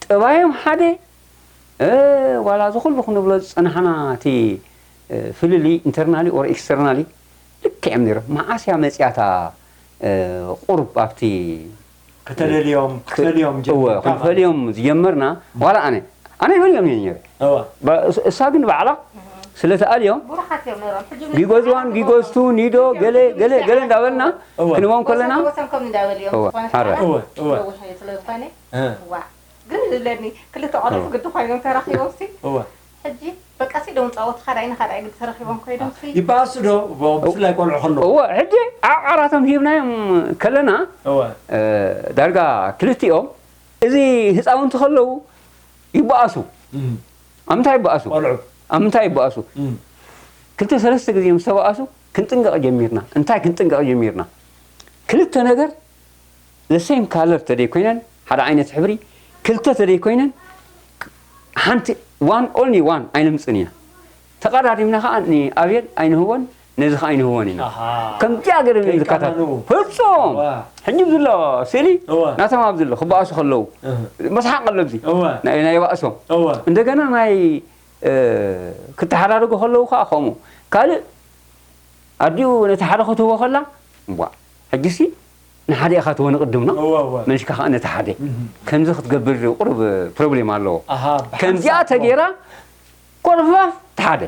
ጠባዮም ሓደ እ፣ ዋላ እዚ ኩሉ ክንብሎ ዝጸናሕና እቲ እ፣ ፍልልይ ኢንተርናሊ ኦር ኤክስተርናሊ ልክዕ እዮም ነይሮም። መዓስ እያ መጺኣታ እ፣ ቁሩብ ኣብቲ ከተለልዮም ክትፈልዮም እወ ጀሚርካ ማለት ክንፈልዮም ዝጀመርና ዋላ ኣነ ኣነ ይፈልዮም እየ ነይረ እወ ባ- እስ- እሳ ግን ባዕላ ስለ ተኣልዮም ብሩኻት እዮም ነይሮም። ሕጂ እውን ጊጎዝዋን ጊጎዝቱ ኒዶ ገለ ገለ ገለ እንዳበልና እወ ክንቦም ከለና ወሰን ወሰን ከም እንዳበልዮም እወ፣ ዝኾነ ሓራይ። ሰዓት እወ እወ ነዊሕ ስለ ዝኾነ እ ዋ ግርም ዝብለኒ ክልተ ቆልዑ ኣዎ። ግዲ ኮይኖም ተራኺቦም ሲ እወ። ሕጂ በቃ ሲ ደም ጻወት ካልኣይ ንኻልኣይ ግዲ ተረኺቦም ኮይኖም ሲ ይበኣሱ ዶ? ብ- ብፍላይ ቆልዑ ከለዉ። እወ፣ ሕጂ ዓዓራቶም ሂብናዮም ከለና እወ። እ፣ ዳርጋ ክልቲኦም እዚ ህፃውንቲ ከለዉ ይበኣሱ። እም። ኣብ ምንታይ ይበኣሱ? ቆልዑ። ኣብ ምንታይ ይበኣሱ? እም። ክልተ ሰለስተ ግዜ ምስ ተበኣሱ ክንጥንቀቕ ጀሚርና። እንታይ ክንጥንቀቕ ጀሚርና? ክልተ ነገር the same color ተደይ ኮይነን ሓደ ዓይነት ሕብሪ ክልተ ተደይ ኮይነን ሓንቲ one only one ኣይነምፅን ኢና ተቐዳዲምና ከዓ ንኣብየል ኣይንህቦን ነዚ ከኣ ኣይንህቦን ኢና። ኣሃ። ከምዚኣ ገይሮም እዮም ዝከታተሉ። ከይቃነኑ። ፍጹም። እዋ። ሕጂ ኣብዚ ዘሎ ስእሊ እዋ። ናቶም ኣብዚ ኣሎ ክበኣሱ ከለዉ እህ። መስሓቕ ኣሎ ኣብዚ። እዋ። ናይ ናይ ባእሶም። እዋ። እንደገና ናይ እ፣ ክተሓዳደጉ ከለዉ ከኣ ከምኡ። ካልእ ኣዲኡ ነቲ ሓደ ክትህቦ ከላ፣ እምቧ፣ ሕጂሲ ንሓደ ኢኻ ትህቦ ንቕድም ነው። እወ፣ እወ። መሊስካ ከኣ ነቲ ሓደ። እህ። ከምዚ ክትገብር ቁሩብ ፕሮብሌም ኣለዎ። ኣሃ፣ ብሓንሳብ ከምዚኣ እኮ። ተገይራ ኮርፋፍ እቲ ሓደ።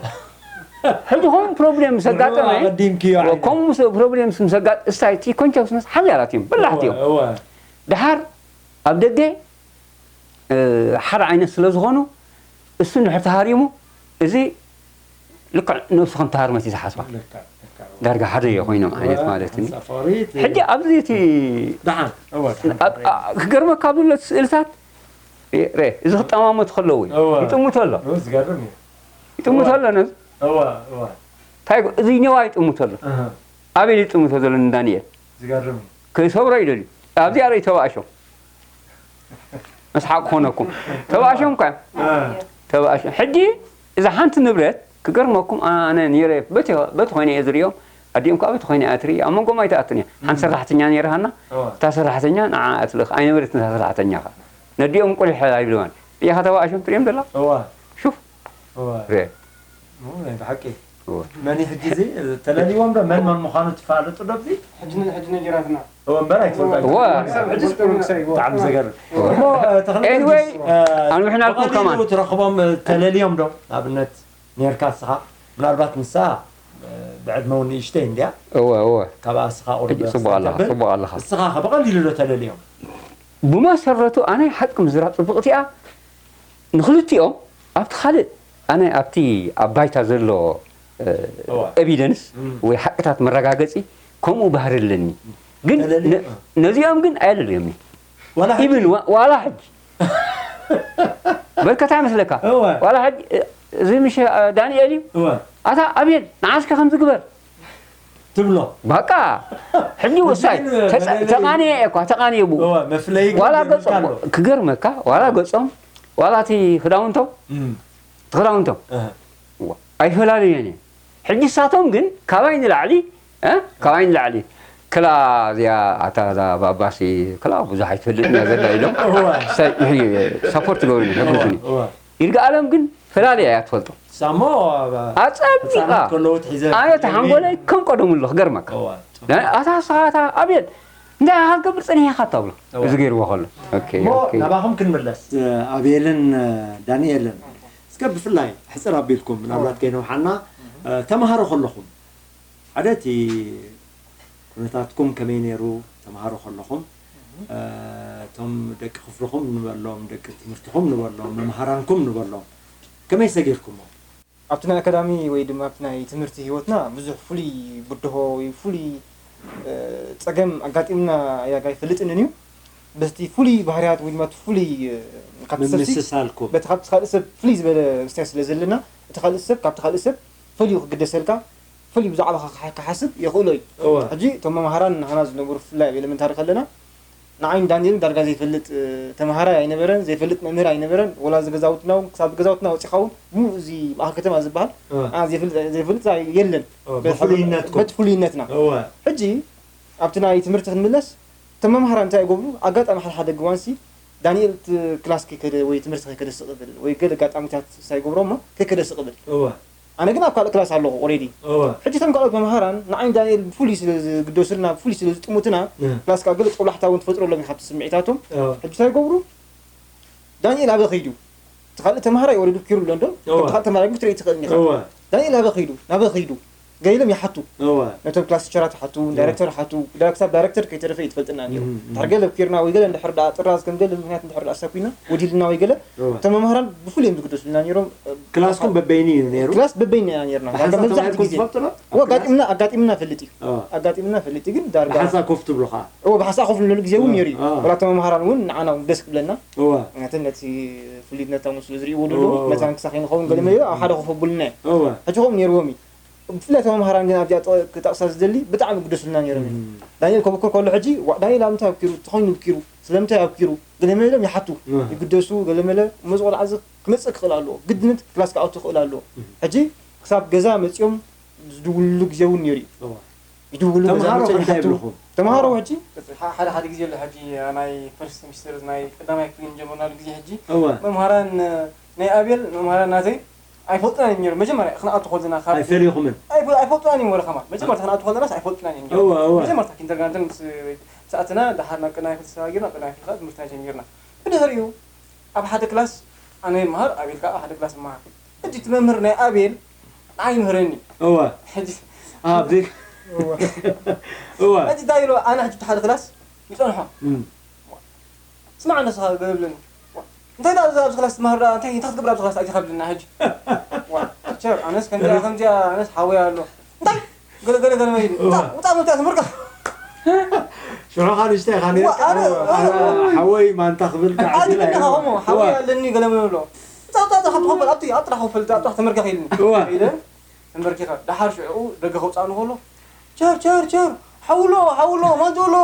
ሕጂ ከምኡ ፕሮብሌም ምስ ኣጋጠመ፣ ኣቐዲምክዮ ዓይነት። ከምኡ ምስ ፕሮብሌም ምስ ኣጋ-፣ እስታይ እቲ ኮንቸስ ምስ ሓያላት እዮም፣ በላሕቲ እዮም። እወ፣ እወ። ደሓር ኣብ ደገ፣ እ፣ ሓደ ዓይነት ስለ ዝኾኑ፣ እሱ እንድሕር ተሃሪሙ፣ እዚ ልክዕ ነብሱ ከም ተሃርመት እዩ ዝሓስባ። ልክዕ፣ ልክዕ። ዳርጋ ሓደ እየ ኮይኖም ዓይነት እወ፣ ማለት እዩ። ሓንሳብ ፍቕሪ እቲ ሕጂ ኣብዚ እቲ ደሓን፣ እወ፣ ደሓን ኣብ፣ ፍቕሪ። ኣ-፣ ክገርመካ ኣብ ዘሎ እቲ ስእልታት፣ እ፣ ረ፣ እዚ ክጠማመት ከለዉ እዩ። እወ። ይጥምቶ ኣሎ። እወ፣ ዝገርም እዩ። ይጥምቶ እወ። ኣሎ ነዚ። እወ፣ እወ። እንታይ ጎ-፣ እዚ ኔዋ ይጥምቶ ኣሎ። እህ። ኣበይ ይጥምቶ ዘሎ ንዳንኤል? ዝገርም እዩ። ክሰብሮ ይደልዩ። ኣብዚኣ ርእይ ተባእሾም። መስሓቕ ክኾነኩም። ተባእሾም እኳ እዮም። እ። ተባእሾም። ሕጂ እዛ ሓንቲ ንብረት ክገርመኩም፣ ኣነ ነይረ በቲ፣ በቲ ኮይነ እየ ዝርእዮም። ኣዲኦም ከዓ በቲ ኮይነ እያ ትርኢ። ኣብ መንጎም ኣይትኣቱን እያ። ሓንቲ እም። ሰራሕተኛ ነይራ ሃና። እወ። እታ ሰራሕተኛ ንዓ እያ ትልእኽ። ኣይነበረትን እታ ሰራሕተኛ ከዓ። ነዲኦም ቁሊሕ ኣይብልዋን። ርእኻ ተባእሾም ትርእዮም ዘላ? እወ። ሹፍ። እወ። ርእ። እወ፣ ናይ ብሓቂ። እወ። መን እዩ ሕጂ እዚ? ተለልይዎም ዶ? መን መን ምዃኑ ትፋለጡ ዶ ኣብዚ? ሕጂ ነ-፣ ሕጂ ነጊራትና። እወ፣ እምበር ኣይትፈልጡ እወ። ኣይትፈልጡ። ክሳብ ሕጂ ዝገብሩ ክሳብ ይግባእ። ብጣዕሚ ዘገርም። እወ። እሞ፣ እ፣ ተኽለ ኤኒወይ፣ ጊዮርጊስ፣ እ፣ ኣንዊሕናልኩም ብቐሊሉ ከማን። ትረኽቦም፣ እ፣ ተለልዮም ዶ? ንኣብነት፣ ኔርካ እስኻ፣ ምናልባት ንሳ፣ እ፣ ብዕድመ እውን ንእሽተይ እንድያ። እወ፣ እወ። ካብኣ እስኻ ቁሩብ ሕጂ ጽቡቕ ኣለኻ፣ ክሳብ ተብል፣ ጽቡቕ ኣለኻ። እስኻ ኸ ብቐሊሉ ዶ ተለልዮም? ብመሰረቱ ኣነ ሓቂ ምዝራብ ጽብቕቲ እያ። ንኽልቲኦም ኣብቲ ካልእ፣ ኣነ ኣብቲ ኣብ ባይታ ዘሎ፣ እ፣ እዋ። ኤቪደንስ እም። ወይ ሓቅታት መረጋገጺ ከምኡ ባህሪ ኣለኒ። ግን ተለልዮ፣ ነ-፣ እ። ነዚኦም ግን ኣየለልዮምኒ። ዋላ ሕጂ? ኢብን ዋ-፣ ዋላ ሕጂ። በልከታ ይመስለካ? እወ። ዋላ ሕጂ፣ እ፣ እዚ ምሽ፣ እ፣ ዳንኤል እዩ? እወ። ኣታ ኣብየል፣ ንዓስከ ከምዚ ግበር። ትብሎ። በቃ፣ ሕጂ ወሳኝ። ግን ተጸ-፣ መለለይ ተቓንየ እየ እኳ፣ ተቓንየ ብኡ። እወ፣ መፍለይ ግን ዋላ ይብልካ ገጾም፣ ኣሎ። ክገርመካ፣ ዋላ ገጾም፣ ዋላ እቲ ክዳውንቶም፣ እም። እቲ ክዳውንቶም፣ እህ። ዋ፣ ኣይፈላለዩን እዮም። ሕጂ ንሳቶም ግን ካባይ ንላዕሊ፣ እ? ካባይ ንላዕሊ፣ ክላ እዚኣ፣ ኣታ እዛ ባባሲ፣ ክላ ብዙሕ ኣይትፈልጥን እያ ዘላ ኢሎም፣ እወ። ሳይ-፣ ይሕ-፣ ሳፖርት ይገብሩኒ፣ ይሕግዙኒ። እወ፣ እወ። ይርጋኣለም ግን ፈላልያ እያ ትፈልጦ። ሳሞ፣ ኣብ-፣ ኣጸቢቓ። ህጻናት ከለዉ ትሒዘ ኣነ እቲ ሓንጎለይ ከም ቀደሙ ኣሎ፣ ክገርመካ። እወ። ኣታ ንስኻ፣ ኣታ ኣብየል፣ እንታይ ኢኻ ክትገብር ጸኒሕካ? ተብሎ። እወ። እዚ ገይርዎ ከሎ። ኦኬ፣ እሞ ኦኬ። ናባኹም ክንምለስ። ኣቤልን ዳንኤልን፣ እስከ ብፍላይ ሕጽር ኣቢልኩም፣ ምናልባት እወ። ከይነውሓና፣ ተማሃሮ ከለኹም፣ ሓደ እቲ ኩነታትኩም ከመይ ነይሩ? ተምሃሮ ከለኹም፣ እህ። እ፣ እቶም ደቂ ክፍልኹም ንበሎም፣ ደቂ ትምህርትኹም ንበሎም፣ መምሃራንኩም ንበሎም፣ ከመይ ሰጊርኩሞ? ኣብቲ ናይ ኣካዳሚ ወይ ድማ ኣብቲ ናይ ትምህርቲ ህይወትና ብዙሕ ፍሉይ ብድሆ ወይ ፍሉይ፣ እ፣ ጸገም ኣጋጢምና ያጋ ኣይፈልጥን እዩ። በቲ ፍሉይ ባህርያት ወይ ድማ እቲ ፍሉይ፣ እ፣ ካብቲ ሰብ ሲ-፣ ምምስሳልኩም። በቲ ካብቲ ካልእ ሰብ ፍልይ ዝበለ ስታይ ስለ ዘለና፣ እቲ ካልእ ሰብ ካብቲ ካልእ ሰብ ፈልዩ ክግደሰልካ፣ ፈልዩ ብዛዕባኻ ክሓ-፣ ክሓስብ የኽእሎ እዩ። እወ። ሕጂ እቶም መምሃራን ንዓና ዝነበሩ፣ ብፍላይ ኣብ ኤለመንታሪ ከለና፣ ንዓይን ዳንኤልን ዳርጋ ዘይፈልጥ፣ እ፣ ተምሃራይ ኣይነበረን፣ ዘይፈልጥ መምህር ኣይነበረን። ወላ እዚ ገዛውትና እውን፣ ክሳብ ገዛውትና ወፂኻ እውን፣ ምሉእ እዚ ማእኸል ከተማ ዝበሃል፣ እወ። አ፣ ዘይፈልጥ፣ ዘይፈልጥ የለን። እወ፣ በቲ ብፍሉይነትኩም። በቲ ፍሉይነትና። እወ። ሕጂ ኣብቲ ናይ ትምህርቲ ክንምለስ፣ እቶም መምሃራን እንታይ ይገብሩ? ኣጋጣሚ ሓደ ሓደ ግዋንሲ ዳንኤል ት-፣ ክላስ ከይከደ ወይ ትምህርቲ ከይከደ ስቕ ብል ወይ ገለ ኣጋጣሚታት እንታይ ይገብሮ እሞ ከይከደ ስቕ ብል። እወ። ኣነ ግን ኣብ ካልእ ክላስ ኣለኹ ኦሬዲ። እወ። ሕጂ እቶም ካልኦት መምሃራን ንዓይን ዳንኤል ብፍሉይ ስለ ዝግደሱልና፣ ብፍሉይ ስለ ዝጥሙትና፣ እ። ክላስ ከኣ ገለ ጦብላሕታ እውን ትፈጥረሎም ኢኻ ኣብቲ ስምዒታቶም። እወ። ሕጂ እንታይ ይገብሩ? ዳንኤል ኣበይ ከይዱ? እቲ ካልእ ተምሃራይ ኦሬዲ ብኪሩ ኣሎ እንዶ? እወ። እቲ ካልእ ተምሃራይ ግን ክትርኢ ትኽእል ኢኻ። እወ። ዳንኤል ኣበይ ከይዱ? ናበይ ከይዱ? ገለ ኢሎም ይሓቱ። እወ። ነቶም ክላስ ቲቸራት ይሓቱ፣ እም። ዳይሬክተር ይሓቱ። ክሳብ ዳይሬክተር ከይተረፈ እዩ ትፈልጥና ነይሩ። እም፣ እም። እንድሕር ገለ ኣብኪርና ወይ ገለ እንድሕር ደኣ ጥራዝ ከም ገለ ምኽንያት እንድሕር ደኣ ኣሳኩና፣ ወዲልና ወይ ገለ፣ እወ። እቶም መምህራን ብፍሉይ እዮም ዝግደሱልና ነይሮም። ክላስኩም በበይኑ እዩ ነይሩ? ክላስ በበይኑ ኢና ነይርና። ብሓንሳብ መብዛሕትኡ ተማሂርኩም ግዜ። ትፈልጡ ዶ? እወ፣ ኣጋጢምና፣ ኣጋጢምና ፈልጥ እዩ። እወ። ኣጋጢምና ፈልጥ እዩ፣ ግን ዳርጋ ብሓንሳብ ኮፍ ትብሉ ኸዓ? እወ፣ ብሓንሳብ ኮፍ ንብለሉ ግዜ እውን እወ፣ ነይሩ እዩ። እወ። ወላ እቶም መምህራን እውን ንዓና እውን ደስ ክብለና። እወ። ምኽንያቱ ነቲ ፍሉይነትና እውን ስለ ዝርእይዎ ዘለዉ፣ እወ፣ እወ። መታን ክሳብ ከይንኸውን ገለ እም። መለ ኣብ ሓደ ኮፍ ኣቡልና እዮም። እወ። ሕጂ ከምኡ ነይርዎም እዩ። ብፍላይ እቶም መምሃራን ግን ኣብዚኣ ጥ-፣ ክጠቕሳ ዝደሊ ብጣዕሚ ይግደሱልና ነይሮም እዮም። እም። ዳንኤል ከበኩር ከሎ ሕጂ፣ "ዋእ፣ ዳንኤል ኣብ ምንታይ ኣብኪሩ? እንታይ ኮይኑ ኣብኪሩ? ስለምንታይ ኣብኪሩ?" ገለ መለ ኢሎም ይሓቱ፣ እም። ይግደሱ፣ ገለ መለ፣ "እሞ እዚ ቆልዓ እዚ ክመጽእ ክኽእል ኣለዎ፣ ግድነት ክላስ ክኣቱ ክኽእል ኣለዎ። እም። ሕጂ ክሳብ ገዛ መጺኦም ዝድውልሉ ግዜ እውን ነይሩ እዩ። እዋ። ይድውሉ፣ ተምሃሮ መዛሙርቶም እንታይ ይሓቱ። ይብልኹም? ተምሃሮ ሕጂ? ሓደ ሓደ ግዜ ኣሎ። ሕጂ ናይ ፈርስት ሴሚስተር ናይ ቀዳማይ ክፍሊ ጀመርናሉ ግዜ ሕጂ እዋ። መምሃራን ናይ ኣቤል መምሃራን ናተይ ኣይፈልጡናን እዮም ነይሮም። መጀመርያ ክንኣቱ ከለና ካብ ኣይፈልዩኹምን? ኣይፈ-፣ ኣይፈልጡናን እዮም ወረ ከማን። መጀመርታ ክንኣቱ ከለናስ ኣይፈልጡናን እዮም ነይሮም። እዋ፣ እዋ። መጀመርታ ኪንደርጋርተን ምስ ሰኣትና ደሓር ናብ ቀዳማይ ክፍሊ ተሰጋጊርና፣ ቀዳማይ ክፍሊ ከዓ ትምህርትና ጀሚርና። ብድሕሪኡ ኣብ ሓደ ክላስ ኣነ ይመሃር፣ ኣቤል ከዓ ኣብ ሓደ ክላስ ይመሃር። ሕጂ እቲ መምህር ናይ ኣቤል ንዓይ ይምህረኒ። እወ። ሕጂ ኣብዚ እወ። እወ። ሕጂ እንታይ ኢሉ፣ ኣነ ሕጂ እቲ ሓደ ክላስ ይጸንሖ። እም። ስማዕ፣ ንስኻ ገለ ብለኒ። እንታይ ደኣ ኣብዚ፣ ኣብዚ ክላስ ትመሃር ደኣ፣ እንታይ፣ እንታይ ክትገብር ኣብዚ ክላስ ኣቲኻ ብለና ሕጂ? ዋ፣ ቸር፣ ኣነስ ከምዚኣ፣ ከምዚኣ፣ ኣነስ ሓወይ ኣሎ። እንታይ? ገለ፣ ገለ፣ ገለ መይሉ። እዋ። ውጻእ፣ ውጻእ፣ መብትያ ትምህርካ። ሽዑ ኸኣ ንእሽተይ ኢኻ ነይርካ። እዋ፣ ኣነ፣ ኣነ፣ እዋ። ሓወይ ማንታ ክብል ከዓ ኣነ ኣዚላ እያ። ከምኡ፣ ሓወይ እዋ። ኣለኒ፣ ገለ መይሉ። ውጻእ፣ ውጻእ፣ ጥራሕ ትኸፈል፣ ኣብቲ፣ ኣብ ጥራሕ ክፈል፣ ጥራሕ፣ ጥራሕ ተመርካ ኢልኒ። እዋ። ኢለ፣ ተመርኪኻ። ደሓር ሽዑ ደገ ከውጻእኒ ከሎ፣ ቸር፣ ቸር፣ ቸር፣ ሓውሎ፣ ሓውሎ፣ ማንጆሎ።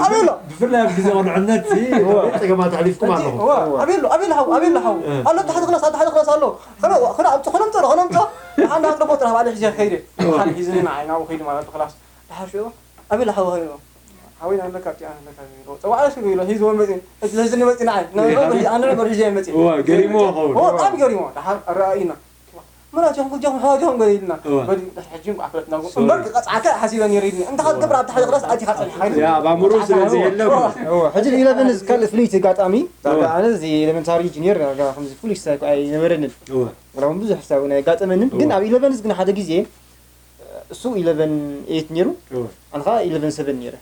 ኣቤሎ። ብፍላይ ኣብ ግዜ ቁልዕነት ሲ፣ እዋ። ጸገማት ኣሕሊፍኩም ኣለኹም። እዋ፣ እዋ። ኣቤሎ፣ ኣቤሎ ሓው፣ ኣቤሎ ሓው። እ። ኣሎ፣ ኣብ ታሕቲ ክላስ፣ ኣብ ታሕቲ ክላስ ኣሎ። ኸነ-፣ ኸነ-፣ ኣምጾ፣ ኸነምጾ ዶ፣ ኸነምጾ? ሓንዳ ኣቅርቦ ጥራሕ ባዕሉ ሒዘ ከይደ። እዋ። ሓን ሒዝኒ ንዓይ ናብኡ ከይዱ ማለት ክላስ። ደሓር ሽዑ፣ ኣቤሎ ሓው፣ ሓው። ሓወይ ኣለካ፣ ኣብቲ ኣለካ። ጸዋዕ ሲ ኢሎ ሒዝዎ መጺ። እዚ ሒዝኒ መጺ ንዓይ። ንዕኡ በር-፣ ንዕኡ በር ሒዘ መጺ። እዋ፣ ገሪምዎ ኸውን። እዋ፣ ብጣዕሚ ገሪምዎ። ደሓር ኣረኣኢና። መናቸኹም ጉጃኹም፣ ኣሕዋትኹም ገለ ኢልና። እወ። በል፣ ሕጂ እኮ ኣፍለጥና እኮ። ሶሪ። እምበር ክቐጽዓካ ሓሲበ ነይረ ኢልኒ። እንታይ እወ። ክትገብር ኣብቲ ሓደ ክላስ ኣቲኻ ጸኒሕካ ኢልኒ። ያ፣ ኣብ ኣእምሮ ስለ ዘየለ እኮ። እወ። ሕጂ ኢለቨን እዚ ካልእ ፍልይቲ ኣጋጣሚ፣ ዳርጋ እወ። ኣነ እዚ ኤሌመንታሪ ጁኒየር ዳርጋ ከምዚ ፍሉይ ክስታይ እኮ ኣይነበረንን። እወ። ዋላ እውን ብዙሕ ክስታይ እውን ኣየጋጠመንን። እወ። ግን ኣብ ኢለቨን እዚ ግን ሓደ ግዜ፣ እሱ ኢለቨን ኤይት ነይሩ፣ እወ። ኣነ ኸዓ ኢለቨን ሰቨን ነይረ።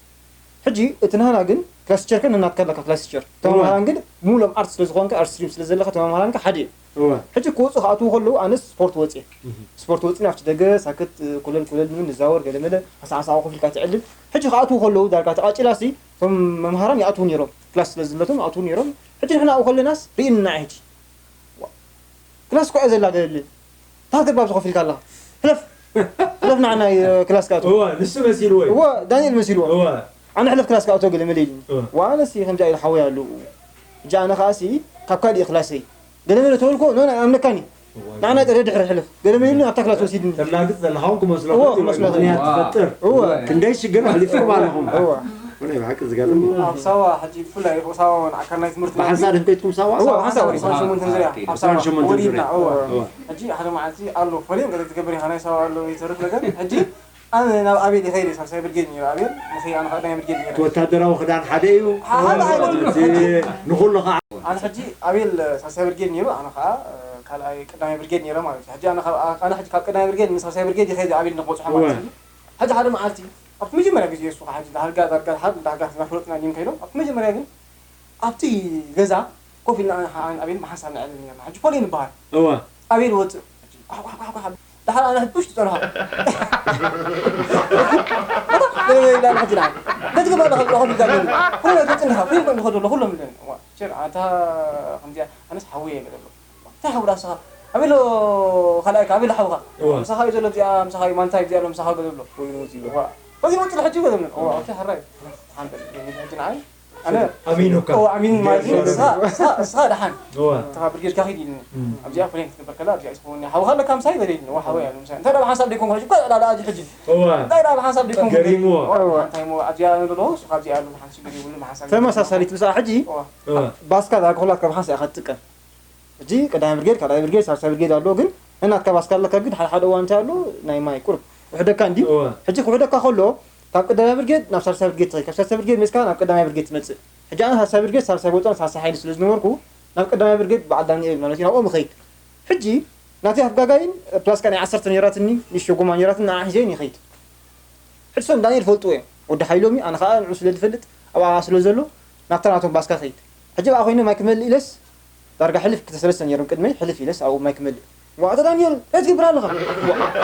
ሕጂ እቲ ናህና ግን ክላስ ቲቸር ከ ነናትካ ኣለካ ክላስ ቲቸር። እወ። ተመሃራን ግን ሙሉኦም ኣርት ስለ ዝኾንካ፣ ኣርት ስትሪም ስለ ዘለካ ተመሃራንካ ሓደ እዩ። እወ። ሕጂ ክወፁ ክኣትዉ ከለዉ ኣነስ ስፖርት ወፅየ። እህ። ስፖርት ወፅና ኣብቲ ደገ ሳክት ኮለል ኮለል ምን ንዛወር ገለ መለ ሓሳብ ሓሳብ ኮፍ ኢልካ ትዕልል። ሕጂ ክኣትዉ ከለዉ ዳርጋ ተቓጭላሲ እቶም መምሃራን ይኣትዉ ነይሮም። ክላስ ስለ ዝለቶም ይኣትዉ ነይሮም። ሕጂ ንሕና ኣብኡ ከለናስ ርእየና ሕጂ። ዋ። ክላስ እኮ እያ ዘላ ገለሊ። እንታይ ክትገብር ኣብዚ ኮፍ ኢልካ ኣለኻ? ሕለፍ። ሕለፍ ንዓ ናይ ክላስ ክኣትዉ። እወ፣ ንሱ መሲልዎ እዩ። እወ፣ ዳንኤል መሲልዎ። እወ። ኣነ ሕለፍ ክላስ ክኣትዎ ገለ መለ ኢሉኒ። እወ። ዋነሲ ከምዚ ኢሉ ሓወይ ኣለዉ። ሕጂ ኣነ ከኣ ሲ ካብ ካልእ ክላሰይ ገለ መለ ተበልኮ፣ ኖ፣ ናይ ኣምነካኒ። እወ። ንዓ ናይ ጥረ ድሕሪ ሕለፍ። ገለ መለ ኢሉኒ ኣብታ ክላስ ወሲድኒ። ተላግጽ ዘለኻ እውን ክመስሎ እወ፣ ይኽእል እዩ። ክመስሎ ምኽንያት ይኽእል። ትፈጥር። እወ። ክንደይ ሽግር ኣሕሊፍኩም ኣለኹም። እወ። ናይ ብሓቂ ዝገርም እዩ። ኣብ ሳዋ ሕጂ ብፍላይ ሳዋ እውን ኣካል ናይ ትምህርቲ ብሓንሳብ ድሕን ከይድኩም ሳዋ? እወ፣ ሳዋ ሓንሳብ ሓንሳብ ወሪድና። ሰሙን ትንዝርያ። እወ። ኣብ ሳዋ ሰሙን ትንዝርያ። ወሪድና፣ እወ። እወ። ሕጂ ሓደ መዓልቲ ኣሎ፣ ፈሊም ገለ ትገብር ኢኻ፣ ናይ ሳዋ ኣሎ ይተርፍ ነገር። ሕጂ ኣነ ናብ ኣቤል ይኸይድ እየ፣ ሳልሳይ ብርጌድ ነይሩ ኣቤል፣ ንኸይ ኣነ ኸኣ ቀዳማይ ብርጌድ ነይረ። እቲ ወታደራዊ ክዳን ሓደ እዩ። ሓደ ዓይነት እዩ። እቲ ንኹሉ ኸዓ። ኣነ ሕጂ ኣቤል ሳልሳይ ብርጌድ ነይሩ፣ ኣነ ኸኣ፣ እ፣ ካልኣይ ቀዳማይ ብርጌድ ነይረ ማለት እዩ። ሕጂ ኣነ ካብ፣ ኣነ ሕጂ ካብ ቀዳማይ ብርጌድ ንሳልሳይ ብርጌድ ይኸይድ ኣቤል ንኽበጽሖ ማለት እወ። እዩ። ሕጂ ሓደ መዓልቲ፣ ኣብቲ መጀመርያ ግዜ እሱ ኸዓ ሕጂ ዳርጋ፣ ዳርጋ፣ ዳርጋ፣ ዳርጋ እናፈለጥና ድዮም ከይዶም፣ ኣብቲ መጀመርያ ግን ኣብቲ ገዛ ኮፍ ኢልና ኣነ፣ ኣነ ኣቤል ብሓንሳብ ነዕልል ነርና። ሕጂ ፎሌ ንበሃል። እወ። ኣቤል ወፅእ። ኳሕ፣ ኳሕ፣ ኳሕ፣ ኳሕ። ደሓር ኣነ ሕጂ ፕሽ ትፀንሖ። ገለ ገለ ኢላ ሕጂ ንዓይ። እንታይ ትገብር ኣለኻ? ብሎ ኮፍ ኢልካ ኣለኒ። ኩሉ ትፅንኻ፣ ኩሉ ንኸዶ ኣሎ፣ ኩሎም ኣለኒ። እዋ፣ ቸር፣ ኣታ ከምዚኣ፣ ኣነስ ሓወይ እየ ገለ ኣሎ። እንታይ ሓውራ ንስኻ? ኣቤሎ ካልኣይካ፣ ኣቤሎ ሓውኻ። እዋ። ምሳኻ እዩ ዘሎ፣ እዚኣ ምሳኻ እዩ፣ ማንታ እዩ፣ እዚኣ ኣሎ፣ ምሳኻ ገለ ኣሎ። ኮይኑ ወፂኡ። እዋ። በዚ ወፂኡ ሕጂ ገለ ኣሎ። እዋ፣ ኦኬ፣ ሕራይ። ሓንተ፣ ሕጂ ንዓይ። ኣነ ኣሚኑካ። ኦ፣ ኣሚን ማለት እዩ። ንስኻ፣ ንስኻ፣ ንስኻ ደሓን። እዋ። እታ ብርጌድካ ኺድ ኢልኒ። እም። ኣብዚኣ ፍሬን ክትግበር ከላ፣ ኣብዚኣ ይስኮኒ። ሓውኻ ኣለካ ምሳይ በለ ኢልኒ። እዋ፣ ሓወይ ኣሉ ምሳይ። እንታይ ደኣ ብሓንሳብ ደይኮንኩ፣ ሕጂ እኳ ዳዳ ኣጂ ሕጂ። እዋ። እንታይ ደኣ ብሓንሳብ ደይኮንኩ። ገሪምዎ። እዋ። እንታይ እሞ ኣብዚኣ ንብሎ፣ እሱ ካብዚኣ ኣሉ፣ ሓንሲ ገሪ ይብሉ፣ ብሓንሳብ ተመሳሳሊት ምሳኣ ሕጂ፣ እዋ። እዋ። ባስካ ዳርጋ ኩላትካ ብሓንሳብ ኢኻ ትጥቀም። ሕጂ ቀዳማይ ብርጌድ፣ ካልኣይ ብርጌድ፣ ሳልሳይ ብርጌድ ኣሎ፣ ግን ናትካ ባስካ ኣለካ፣ ግን ሓደ ሓደ እዋን እንታይ ኣሎ፣ ናይ ማይ ቁሩብ ውሕደካ እንድዩ። እወ። ሕጂ ክውሕደካ ከሎ፣ ካብ ቀዳማይ ብርጌድ ናብ ሳልሳይ ብርጌድ ትኸይድ፣ ካብ ሳልሳይ ብርጌድ መጺእካ ናብ ቀዳማይ ብርጌድ ትመጽእ። ሕጂ ኣነ ሳልሳይ ብርጌድ፣ ሳልሳይ ቦታን ሳልሳይ ሓይሊ ስለ ዝነበርኩ፣ ናብ ቀዳማይ ብርጌድ በዓል ዳንኤል ማለት እዩ፣ ናብኦም እኸይድ። ሕጂ ናተይ ኣፍጋጋይን ፕላስካ ናይ ዓሰርተ ነይራትኒ፣ ንእሽቶ ጎማ ነይራትኒ፣ ንዓ ሒዘ ይኸይድ። ሕጂ እሶም ዳንኤል ይፈልጥዎ እዮም። ወዲ ሓይሎም እዩ፣ ኣነ ኸኣ ንዑ ስለ ዝፈልጥ ኣብኣ ስለ ዘሎ ናብታ ናቶም ባስካ ኸይድ። ሕጂ ኣብኣ ኮይነ ማይ ክመልእ ኢለስ ዳርጋ ሕልፍ ክልተ ሰለስተ ነይሮም ቅድመይ፣ ሕልፍ ኢለስ ኣብኡ ማይ ክመልእ። ዋ፣ ኣቶ ዳንኤል፣ እንታይ ትገብር ኣለኻ?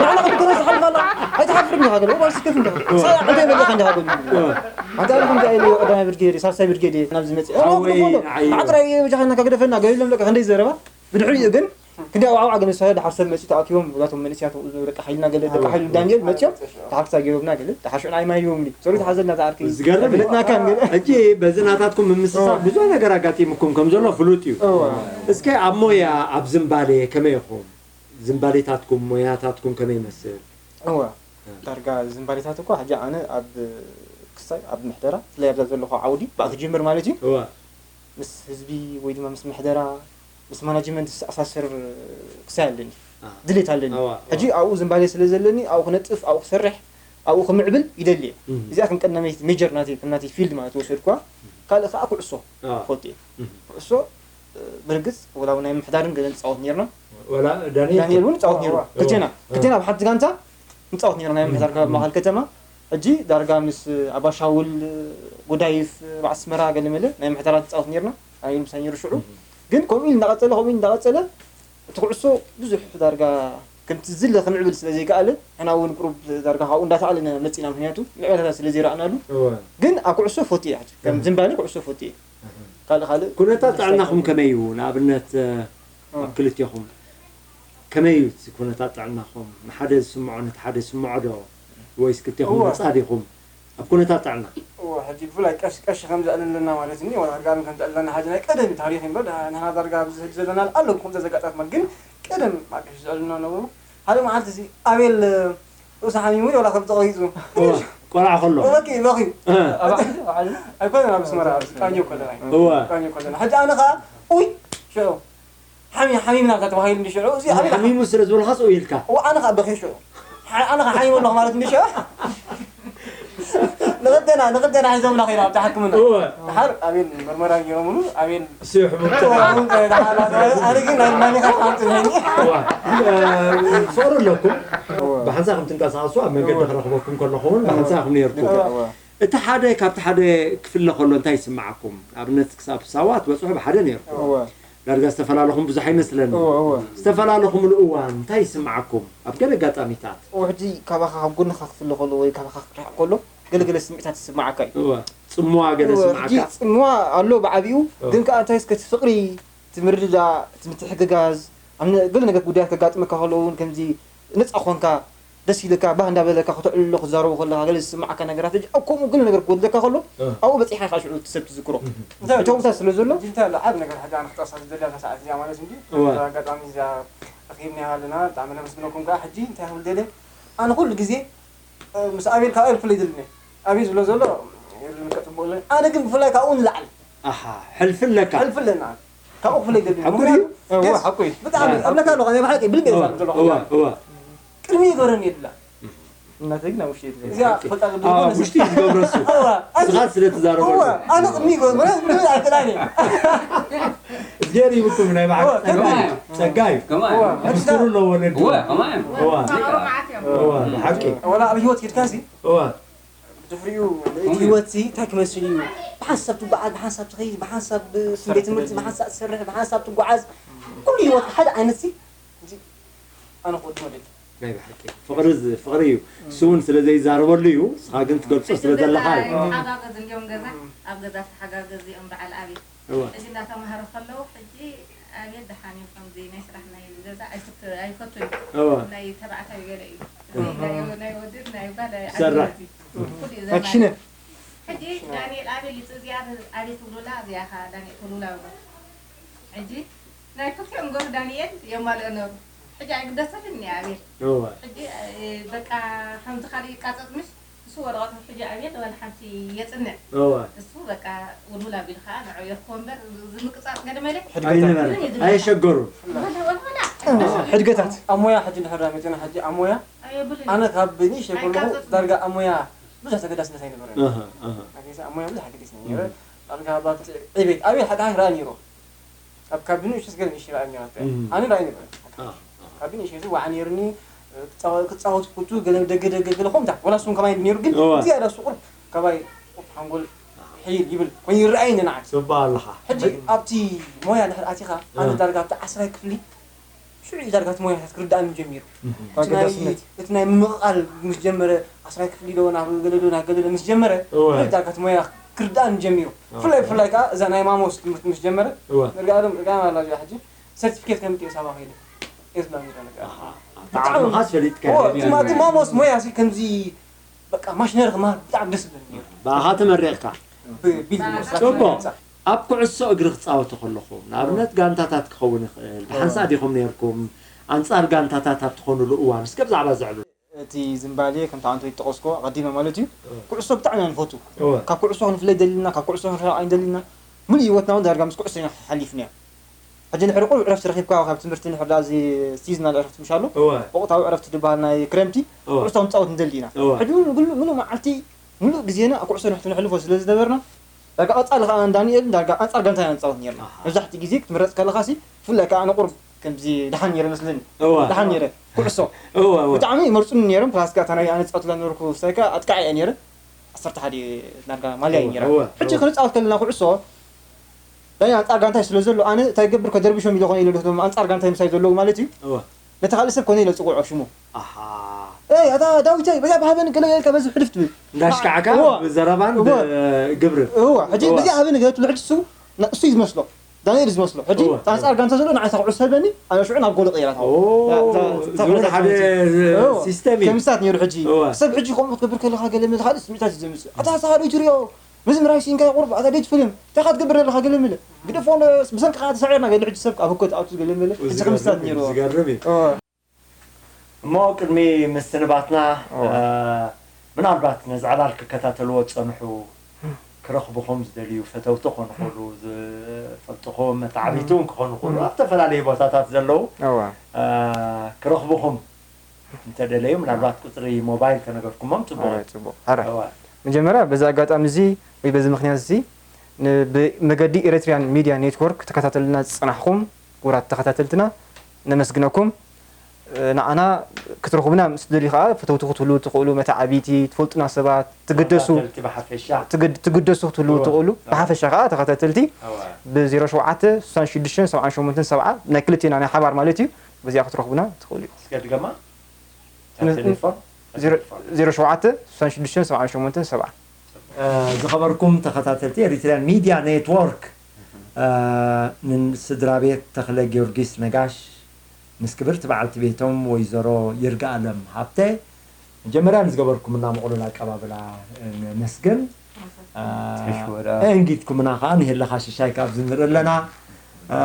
ንዓና ክትገረዝ ትሓልፍ ኣላ። ኣይትሓፍርን ዲኻ ገለ? ዋላ ስከፍ እንዲኻ። ሳያ እንታይ መሊእኻ እንዲኻ ገለ? ኣንታ ኣነ ከምዚ ኢለ ቀዳማይ ብርጌድ፣ ሳልሳይ ብርጌድ እየ ናብዚ መፅእ። ሓወይ፣ ንዓይ። ዓጥራይ በጃኻ ኢልናካ ግደፈና፣ ገለ ኢሎም በቃ ክንደይ ዘረባ። ብድሕሪኡ ግን ክንደይ ኣውዓውዓ ግን ዝሰረ ደሓር ሰብ መፂኡ ተኣኪቦም፣ እዛቶም መንእሰያት ደቂ ሓይልና ገለ፣ ደቂ ሓይሉ ዳንኤል መፂኦም፣ ደሓር ክሳብ ገይሮምና ገለ፣ ደሓር ሽዑ ናይ ማይ ይቦም ድዩ? ሶሪ ተሓዘልና ዝዓርከይ። ዝገርም እዩ። ፈለጥናካን ገለ። ሕጂ በዚ ናታትኩም ምምስሳል ኦ። ብዙሕ ነገር ኣጋጢሙኩም ከም ዘሎ ፍሉጥ እዩ። ኦ። እስከ ኣብ ሞያ፣ ኣብ ዝንባሌ ከመይ ኢኹም? ዝንባሌታትኩም፣ ሞያታትኩም ከመይ ይመስል? እወ፣ እ። ዳርጋ ዝንባሌታት እኳ ሕጂ ኣነ ኣብ ክሳይ ኣብ ምሕደራ፣ ብፍላይ ኣብዛ ዘለኹ ዓውዲ፣ ብኣ ክጅምር ማለት እዩ። እወ። ምስ ህዝቢ ወይ ድማ ምስ ምሕደራ፣ ምስ ማናጅመንት ዝተኣሳሰር ክሳይ ኣለኒ። አ። ድሌት ኣለኒ። እወ፣ እወ። ሕጂ ኣብኡ ዝንባሌ ስለ ዘለኒ፣ ኣብኡ ክነጥፍ፣ ኣብኡ ክሰርሕ፣ ኣብኡ ክምዕብል ይደሊ እየ። እም። እዚኣ ከም ቀዳመይቲ ሜጀር ናተይ፣ ከም ናተይ ፊልድ ማለት ወሰድኳ። ካልእ ከዓ ኩዕሶ እወ። ፎቲ እየ። እም። ኩዕሶ፣ እ፣ ብርግጽ ወላ እውን ናይ ምሕዳርን ገለን ትጻወት ነይርና። ወላ ዳንኤል ዳንኤል እውን ጻወት ነይሩ። እወ። ክልቴና፣ እወ። ክልቴና ኣብ ሓንቲ ጋንታ ንጻወት ነይርና ናይ ምሕዳር እም። ማእከል ከተማ። ሕጂ ዳርጋ ምስ ኣባሻውል፣ ጎዳይፍ፣ ኣስመራ ገለመለ ናይ ምሕዳራት ንጻወት ነይርና። ኣይ ምሳይ ነይሩ ሽዑ። እም። ግን ከምኡ ኢሉ እንዳቐጸለ፣ ከምኡ ኢሉ እንዳቐጸለ፣ እቲ ኩዕሶ ብዙሕ ዳርጋ ከምቲ ዝለ ክምዕብል ስለ ዘይከኣለ፣ ንሕና እውን ቁሩብ ዳርጋ ካብኡ እንዳተኣለና መጺና። ምኽንያቱ ምዕባለታት ስለ ዘይረኣናሉ። እወ። ግን ኣብ ኩዕሶ ፎቲ እየ ሕጂ። ከም እህ። ዝንባሌ ኩዕሶ ፎቲ እየ። እህ። ካልእ፣ ካልእ ኩነታት ብዙሕ ጥዕናኹም ኣይኮነን። ከመይ እዩ? ንኣብነት፣ እ፣ እወ። ኣብ ክልቴኹም ከመይ እዩ እቲ ኩነታት ጥዕናኹም? ንሓደ ዝስምዖ ነቲ ሓደ ይስምዖ ዶ? ወይስ ክልቴኹም እወ። ነጻ ዲኹም? ኣብ ኩነታት ጥዕና። እወ፣ ሕጂ ብፍላይ ቀሽ-፣ ቀሺ ከም ዘዕልለና ማለት እኒ፣ ወላ ጋርም ከም ዘዕልለና፣ ሕጂ ናይ ቀደም ታሪኽ እምበር፣ ንሕና ዳርጋ ኣብዚ ሕጂ ዘለና ኣሎ፣ ብኹምዘ ዘጋጣት ማለት ግን፣ ቀደም ማቀሽ ዘዕልና ነበሩ። ሓደ መዓልቲ እዚ ኣቤል ርእሱ ሓሚሙ፣ ወላ ከብቲ ቆሪጹ። እወ፣ ቆልዓ ከሎ። በኪ፣ በኪ። እ። ኣብ ዓዲ፣ ኣብ ዓዲ? ኣይኮነን፣ ኣብ ኣስመራ፣ ኣብ ቃኘው ከለና እዩ። እወ። ቃኘው ከለና። ሕጂ ኣነ ኸኣ፣ ኡይ፣ ሽዑ፣ ሓሚ-፣ ሓሚምና እካ ተባሂሉ እንዲ ሽዑ፣ እዚ ኣቤል ሓሚሙ ስለ ዝበልኻስ ኡይ ኢልካ? እወ፣ ኣነ ኸኣ በኺ ሽዑ። ሓ-፣ ኣነ ኸኣ ሓሚሙ ኣለኹ ማለት እንዲ ሽዑ። ንኽልቴና፣ ንኽልቴና ሒዞምና ኸይዶም ኣብታ ሕክምና። እወ። ድሓር ኣቤል መርመራ ገይሮምሉ፣ ኣቤል እሱ ይሕሙ። እወ፣ ኣነ ግን ናይ ማኒኻ ሓንቲ ነኒ። እወ። እ፣ ፍቕሪ ኣለኩም። እወ። ብሓንሳእ ከም ትንቀሳቐሱ ኣብ መንገዲ እወ። ክረኽበኩም ከለኹ እውን ብሓንሳእ ኢኹም ነይርኩም። እወ። እቲ ሓደ ካብቲ ሓደ ክፍለ ከሎ እንታይ ይስምዓኩም? ንኣብነት ክሳብ ሳዋ ትበጽሑ ብሓደ ነይርኩም። እወ። ዳርጋ ዝተፈላለኹም ብዙሕ ኣይመስለኒ። እወ፣ እወ። ዝተፈላለኹምሉ እዋን እንታይ ይስምዓኩም? ኣብ ገለ ኣጋጣሚታት። እወ፣ ሕጂ ካባኻ፣ ካብ ጎንኻ ክፍለ ከሎ ወይ ካባኻ ክርሕቕ ከሎ፣ ገለ ገለ ስምዒታት ይስምዓካ እዩ። እወ። ጽምዋ ገለ እወ፣ ይስምዓካ? ሕጂ ጽምዋ ኣሎ ብዓቢኡ፣ እወ። ግን ከኣ እንታይ እስከ እቲ ፍቕሪ፣ እቲ ምርድዳእ፣ እቲ ምትሕግጋዝ፣ ኣብ ነ-፣ ገለ ነገር ጉዳያት ከጋጥመካ ከሎ እውን ከምዚ ነጻ ኾንካ ደስ ኢልካ፣ ባህ እንዳበለካ ከተዕልሎ ክትዛረቦ ከለኻ ገለ ዝስምዓካ ነገራት፣ ሕጂ ኣብ ከምኡ ገለ ነገር ክጎድለካ ከሎ፣ እ። ኣብኡ በጺሕካ ኢኻ ሽዑ እቲ ሰብ ትዝክሮ። እህ። እንታይ እቶም እንታይ ስለ ዘሎ? ሕጂ እንታይ ኣሎ? ዓቢ ነገር ሕጂ ኣነ ክጠቕሳ ዝደልያ እዛ ሰዓት እዚኣ ማለት እንዲ፣ እወ። እዛ ኣጋጣሚ እዚኣ ረኺብናያ ኣለና፣ ብጣዕሚ ነመስግነኩም ከኣ። ሕጂ እንታይ ክብል ደልየ? ኣነ ኩሉ ግዜ፣ እ፣ ምስ ኣቤል፣ ካብ ኣቤል ክፍለይ ይደልን እየ። ኣቤል ዝብሎ ዘሎ፣ የድልን ከጽብቑለይ። ኣነ ግን ብፍላይ ካብኡ ንላዕሊ። ኣሓ፣ ሕልፊ ኣለካ? ሕልፊ ኣለና። ካብኡ ክፍለይ ይደልን። ሓቁ ድዩ? ምኽንያቱ፣ እወ፣ የስ፣ ሓቁ እዩ። ብጣዕሚ፣ እ። እብለካ ኣለኹ፣ ናይ ብሓቂ ብልቢ እየ እወ፣ ዝዛረብ ዘለኹ። እወ፣ እወ። ቅድሚ ይገረኒ የድላ። እናተይ ግን ኣብ ውሽጢ የድላ። እዚኣ ሓቂ። ፈጣሪ ኣዎ፣ ኣብ ውሽጢ ዝገብረሱ። እወ፣ ኣነ ንስኻ ስለ ትዛረበሉ። እወ፣ ኣነ ቅድሚ ይገረኒ፣ ምንም ኣይጥላን እየ። እግዚኣብሔር ይብኩም ናይ በዓል እወ፣ ጸጋ እዩ። ከማይ። ጸጋ እዩ። እወ፣ ምስክሩ ኣሎ ወለዱ። እወ፣ ከማይ። እወ። እወ፣ ሓቂ። ወላ ኣብ ህይወት ኬድካሲ፣ እወ። ብድሕሪኡ እቲ ህይወትሲ እንታይ ክመስል እዩ? ብሓንሳብ ትጓዓዝ፣ ብሓንሳብ ትኸይድ፣ ብሓንሳብ ቤት ትምህርቲ፣ ብሓንሳብ ትሰርሕ፣ ብሓንሳብ ትጓዓዝ፣ ኩሉ ህይወትካ ሓደ ዓይነትሲ፣ እዚ ኣነ ክወድሞ ደሊ። ናይ ብሓቂ ፍቕሪ ዝ-፣ ፍቕሪ እዩ። እሱ እውን ስለ ዘይዛረበሉ እዩ። ንስኻ ግን ትገልጾ ስለ ዘለኻ እዩ። ኣይተሓጋገዙ እንዲዮም ገዛ፣ ኣብ ገዛ ተሓጋገዙ እዮም በዓል ኣቤል። እወ። ሕጂ እንዳተማሃሩ ከለዉ፣ ሕጂ ኣቤል ደሓን እዩ፣ ከምዚ ናይ ስራሕ ናይ ገዛ ኣይፍት-፣ ኣይፈቱን እዩ። እወ። ናይ ተባዕታይ ገለ እዩ። እወ። ናይ፣ ናይ ወድን ናይ ጓል ይሰርሕ። ኣግባብ እዩ። ኩሉ እዩ ኣክሽነ። ዘማሪ። ሕጂ ዳንኤል ኣቤል ይጽ-፣ እዚኣ ኣቤል ትብሉላ፣ እዚኣ ኸኣ ዳንኤል ትብሉላ በሎ። ሕጂ ናይ ክልቲኦም ገሩ ዳንኤል የማልኦ ነሩ። ሕጂ ኣይግደሰልን እዩ ኣቤል። እወ። ሕጂ፣ እ፣ በቃ ከምዚ ካልእ ይቃጸጽ ምሽ፣ እሱ ወረቐቱ ሕጂ ኣቤል ወላ ሓንቲ የጽንዕ። እወ። እሱ በቃ ውልውል ኣቢሉ ኸኣ ንዑ የርክቦ እምበር፣ ዝምቅጻጽ ገለ መለ ኣይነበረን። ምንም የድልዮ። ኣየሸገሩን። ወላ፣ ወላ፣ ወላ። ሕድገታት። ኣብ ሞያ ሕጂ እንድሕር መጺና ሕጂ ኣብ ሞያ፣ ኣየብሉን። ኣነ ካብ ንእሽተይ ከለኹ ኣይቃጸጽን። ዳርጋ ኣብ ሞያ ብዙሕ ተገዳስነት ኣይነበረን። ኣሃ፣ ኣሃ። ኣብ ሞያ ብዙሕ ኣገዲስኒ ነይረ። እም። ዳርጋ ኣብቲ ዕቤት፣ ኣቤል ሓድሓድ ይረኣ ነይሩ። ኣብ ካብ ብንእሽተይ ገለ ንእሽተይ ይረኣየኒ ነይሩ። እም። ኣነ ይረኣይ ነይሩ። አ፣ አ። ካብ ብንእሽተይ ዋዓ ነይሩኒ፣ ክጻወ-፣ ክጻወት ክፍቱ፣ ገለ ደገ ደገ ገለ ኾምታ። ወላ እሱን ከማይ ነይሩ፣ ግን እወ። ዝያዳ እሱ ቁሩብ ካባይ ቁሩብ ሓንጎል ሕይል ይብል ኮይኑ ይረኣየኒ ንዓይ። ጽቡቕ ኣለኻ። ሕጂ ኣብቲ ሞያ ድሕሪ ኣቲኻ፣ ኣነ እ። ዳርጋ ኣብቲ ዓስራይ ክፍሊ ሽዑ እዩ ዳርጋ እቲ ሞያታት ክርድኣኒ ጀሚሩ። እህ። እቲ ናይ፣ ኣገዳስነት። እቲ ናይ ምምቕቓል ምስ ጀመረ፣ ዓስራይ ክፍሊ ዶ፣ ናብ ገለ ዶ፣ ናብ ገለ ዶ ምስ ጀመረ፣ እወ። ድሕሪ ዳርጋ እቲ ሞያ ክርድኣኒ ጀሚሩ። እወ። ብፍላይ፣ ብፍላይ ከኣ እዛ ናይ ማሞስ ትምህርቲ ምስ ጀመረ፣ እወ። ንርግኣሎም፣ ንርግኣሎም ኣላ እዚኣ ሕጂ፣ ሰርቲፊኬት ከምጽእ ሳባ ከይደ። እየ ዝብላ ነይረ፣ ንርግኣሎም። ኣሃ። ብጣዕሚ፣ ብጣዕሚ ኸኣ ፈሊጥካ እወ፣ ኢኻ። እቲ ማ-፣ እቲ ማሞስ ሞያ ሲ ከምዚ፣ በቃ፣ ማሽነሪ ክመሃር ብጣዕሚ ደስ ዝብለኒ ነይሩ። ብኣኻ ተመሪቕካ? ብ-፣ ቢልዲንግ ኮንስትራክሽን ጽቡቕ። ህንጻ። ኣብ ኩዕሶ እግሪ ክትጻወቱ ከለኹም፣ ንኣብነት፣ ጋንታታት ክኸውን ይኽእል፣ ብሓንሳእ ዲኹም ነይርኩም? ኣንጻር ጋንታታት ኣብ ትኾኑሉ እዋን እስከ ብዛዕባ ዘዕልሉ። እቲ ዝምባሌ ከምቲ ኣንቶይ ዝጠቐስኮ ኣቐዲመ ማለት እዩ። ኩዕሶ ብጣዕሚ ኢና ንፈቱ። እወ። ካብ ኩዕሶ ክንፍለይ ደሊና፣ ካብ ኩዕሶ ክንርሕቕ ኣይንደሊና። ሙሉእ ህይወትና እውን ዳርጋ ምስ ኩዕሶ ኢና ሓሊፍናዮ። ሕጂ ንሕሪ ቁሩብ ዕረፍቲ ረኺብካ ካብ ትምህርቲ ንሕዳ እዚ ሲዝናል ዕረፍቲ ምሽ ኣሎ። እወ። ወቕታዊ ዕረፍቲ ዝበሃል ናይ ክረምቲ እወ። ኩዕሶ ክንፃወት ንደሊ ኢና። እወ። ሕጂ እውን ሙሉእ ሙሉእ መዓልቲ ሙሉእ ግዜና ኣብ ኩዕሶ ንሕቲ ነሕልፎ ስለ ዝነበርና ዳርጋ ቀፃሊ ከዓ ዳንኤል ዳርጋ ኣንፃር ጋንታ ኢና ንፃወት ነርና። ኣሃ። መብዛሕትኡ ግዜ ክትምረፅ ከለካ ሲ ብፍላይ ከዓ ኣነ ቁሩብ ከምዚ ደሓን ነይረ መስለኒ። እወ። ደሓን ነይረ ኩዕሶ እወ፣ እወ። ብጣዕሚ ይመርፁኒ ነይሮም። ፕላስ ከዓ እታ ናይ ኣነ ዝፃወትላ ነበርኩ ስታይካ ኣጥቃዒ እየ ነይረ። ዓሰርተ ሓደ ዳርጋ ማልያ እዩ እወ፣ ነይራ። እወ፣ ሕጂ እወ። ክንፃወት ከለና ኩዕሶ ዳይ ኣንፃር ጋንታይ ስለ ዘሎ ኣነ እንታይ ገብር ከደርብሾም ኢለ ኮነ ኢለ ዶም ኣንፃር ጋንታይ ምሳይ ዘለዉ ማለት እዩ። እወ። ነቲ ካልእ ሰብ ኮነ ኢለ ዝፅውዖ ሽሙ ኣሃ። እ ኣታ ዳዊታይ በዛ ብሃበኒ ገለ ኢልካ በዚ ሕልፍ ትብል እንዳሽካዕካ እወ። ብዘረባን እወ። ብግብርን። እዋ ሕጂ እወ። በዚ ሃበኒ ገለ ትብሎ ሕጂ እሱ ን- እሱ እዩ ዝመስሎ። ዳንኤል እዩ ዝመስሎ። ሕጂ እወ። ኣንፃር ጋንታ ዘሎ ንዓይ ኩዕሶ ሃበኒ ኣነ ሽዑ ናብ ጎል ቀይራ ኦ፣ ታ- ታ- ዝብን ሓደ እወ። ሲስተም እዩ። ከምስታት ነይሩ ሕጂ እወ። ሰብ ሕጂ ከምኡ ክትገብር ከለካ ገለ ምልካ ስምዒታት እዩ ዘምፅእ ኣታ ሳኻዶ ትሪኦ ምዚ ምራይ ሲንካ ቁርብ ኣታ ደይ ትፍልም እንታይ ክትገብር ኣለካ ገለ ምለ ግደፎ ብሰንኪ ከዓ ተሳዒርና ገለ ሕጂ ሰብ ኣብ ህኮ ትኣቱ ገለ ምለ እዚ ከምስታት ነይሩ ዝገርም እዩ። እሞ ቅድሚ ምስንባትና እወ። እ፣ ምናልባት ነዚ ዕላል ክከታተልዎ ዝፀንሑ ክረኽብኹም ዝደልዩ ፈተውቲ ክኾኑ ይኽእሉ፣ ዝፈልጥኹም መተዓቢቲ እውን ክኾኑ ይኽእሉ፣ ኣብ ዝተፈላለዩ ቦታታት ዘለዉ እወ። እ፣ ክረኽብኹም እንተደለዩ ምናልባት ቁፅሪ ሞባይል ከነገርኩሞም ፅቡቕ ኣረ እዩ። ፅቡቕ ኣረ እወ። መጀመርያ በዚ ኣጋጣሚ እዚ ወይ በዚ ምክንያት እዚ ን- ብመገዲ ኤሪትሪያን ሚድያ ኔትወርክ ተከታተልና ዝፅናሕኩም ክቡራት ተከታተልትና ነመስግነኩም። እ፣ ንዓና ክትረኽቡና ምስ ትደልዩ ከዓ ፈተውቲ ክትህልዉ ትኽእሉ፣ መተዓቢቲ፣ ትፈልጡና ሰባት፣ ትግደሱ ተኸታተልቲ ብሓፈሻ ትግድ- ትግደሱ ክትህልዉ እወ። ትኽእሉ፣ ብሓፈሻ ከዓ ተኸታተልቲ እወ። ብ ዜሮ ሸውዓተ ስሳን ሽዱሽተን ሰብዓን ሸሞንተን ሰብዓ ናይ ክልቴና ናይ ሓባር ማለት እዩ። በዚኣ ክትረኽቡና ትኽእሉ እዩ። እስከ ድገማ ን- ቴሌፎን ዜሮ- ዜሮ ሸውዓተ ስሳን ሽዱሽተን ሰብዓን ሸሞንተን ሰብዓ እ፣ ዝኸበርኩም ተኸታተልቲ ኤሪትሪያን ሚድያ ኔትወርክ እ፣ ንስድራ ቤት ተኽለ ጊዮርጊስ ነጋሽ ምስ ክብርቲ በዓልቲ ቤቶም ወይዘሮ ይርጋኣለም ሃብተ መጀመርያ ንዝገበርኩምና ምቕሉል ኣቀባብላ ነመስግን። እ፣ ትሕሽ ወዳ። እንጊድኩምና ከዓ ንሄለኻ ሽሻይ ካብዚ ንርኢ ኣለና። እ፣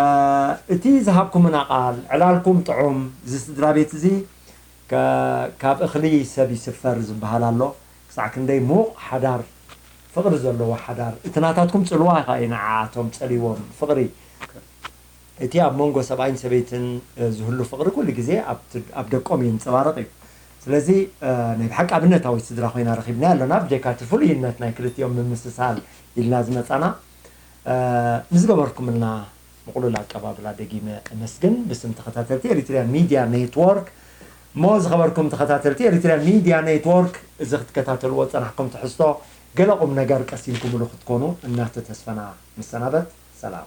እቲ ዝሃብኩምና ቃል ዕላልኩም ጥዑም እዚ ስድራ ቤት እዚ ከ- ካብ እኽሊ ሰብ ይስፈር ዝበሃል ኣሎ። ክሳዕ ክንደይ ምዉቕ ሓዳር ፍቕሪ ዘለዎ ሓዳር እቲ ናታትኩም ጽልዋ ኢኻ እዩ ንዓኣቶም ጸልይዎም ፍቕሪ እቲ ኣብ መንጎ ሰብኣይን ሰበይትን እ፣ ዝህሉ ፍቕሪ ኩሉ ግዜ ኣብቲ- ኣብ ደቆም ይንጸባረቕ እዩ። ስለዚ እ፣ ናይ ብሓቂ ኣብነታዊት ስድራ ኮይና ረኺብናያ ኣለና። ብጀካ እቲ ፍሉይነት ናይ ክልቲኦም ምምስሳል ኢልና ዝመጻና እ፣ ንዝገበርኩምልና ምቕሉል ኣቀባብላ ደጊመ እመስግን ብስም ተኸታተልቲ ኤሪትሪያን ሚድያ ኔትወርክ። እሞ ዝኸበርኩም ተኸታተልቲ ኤሪትሪያን ሚድያ ኔትወርክ እዚ ክትከታተልዎ ዝጸናሕኩም ትሕዝቶ ገለ ቁም ነገር ቀሲምኩምሉ ክትኮኑ እናተተስፈና ንሰናበት። ሰላም።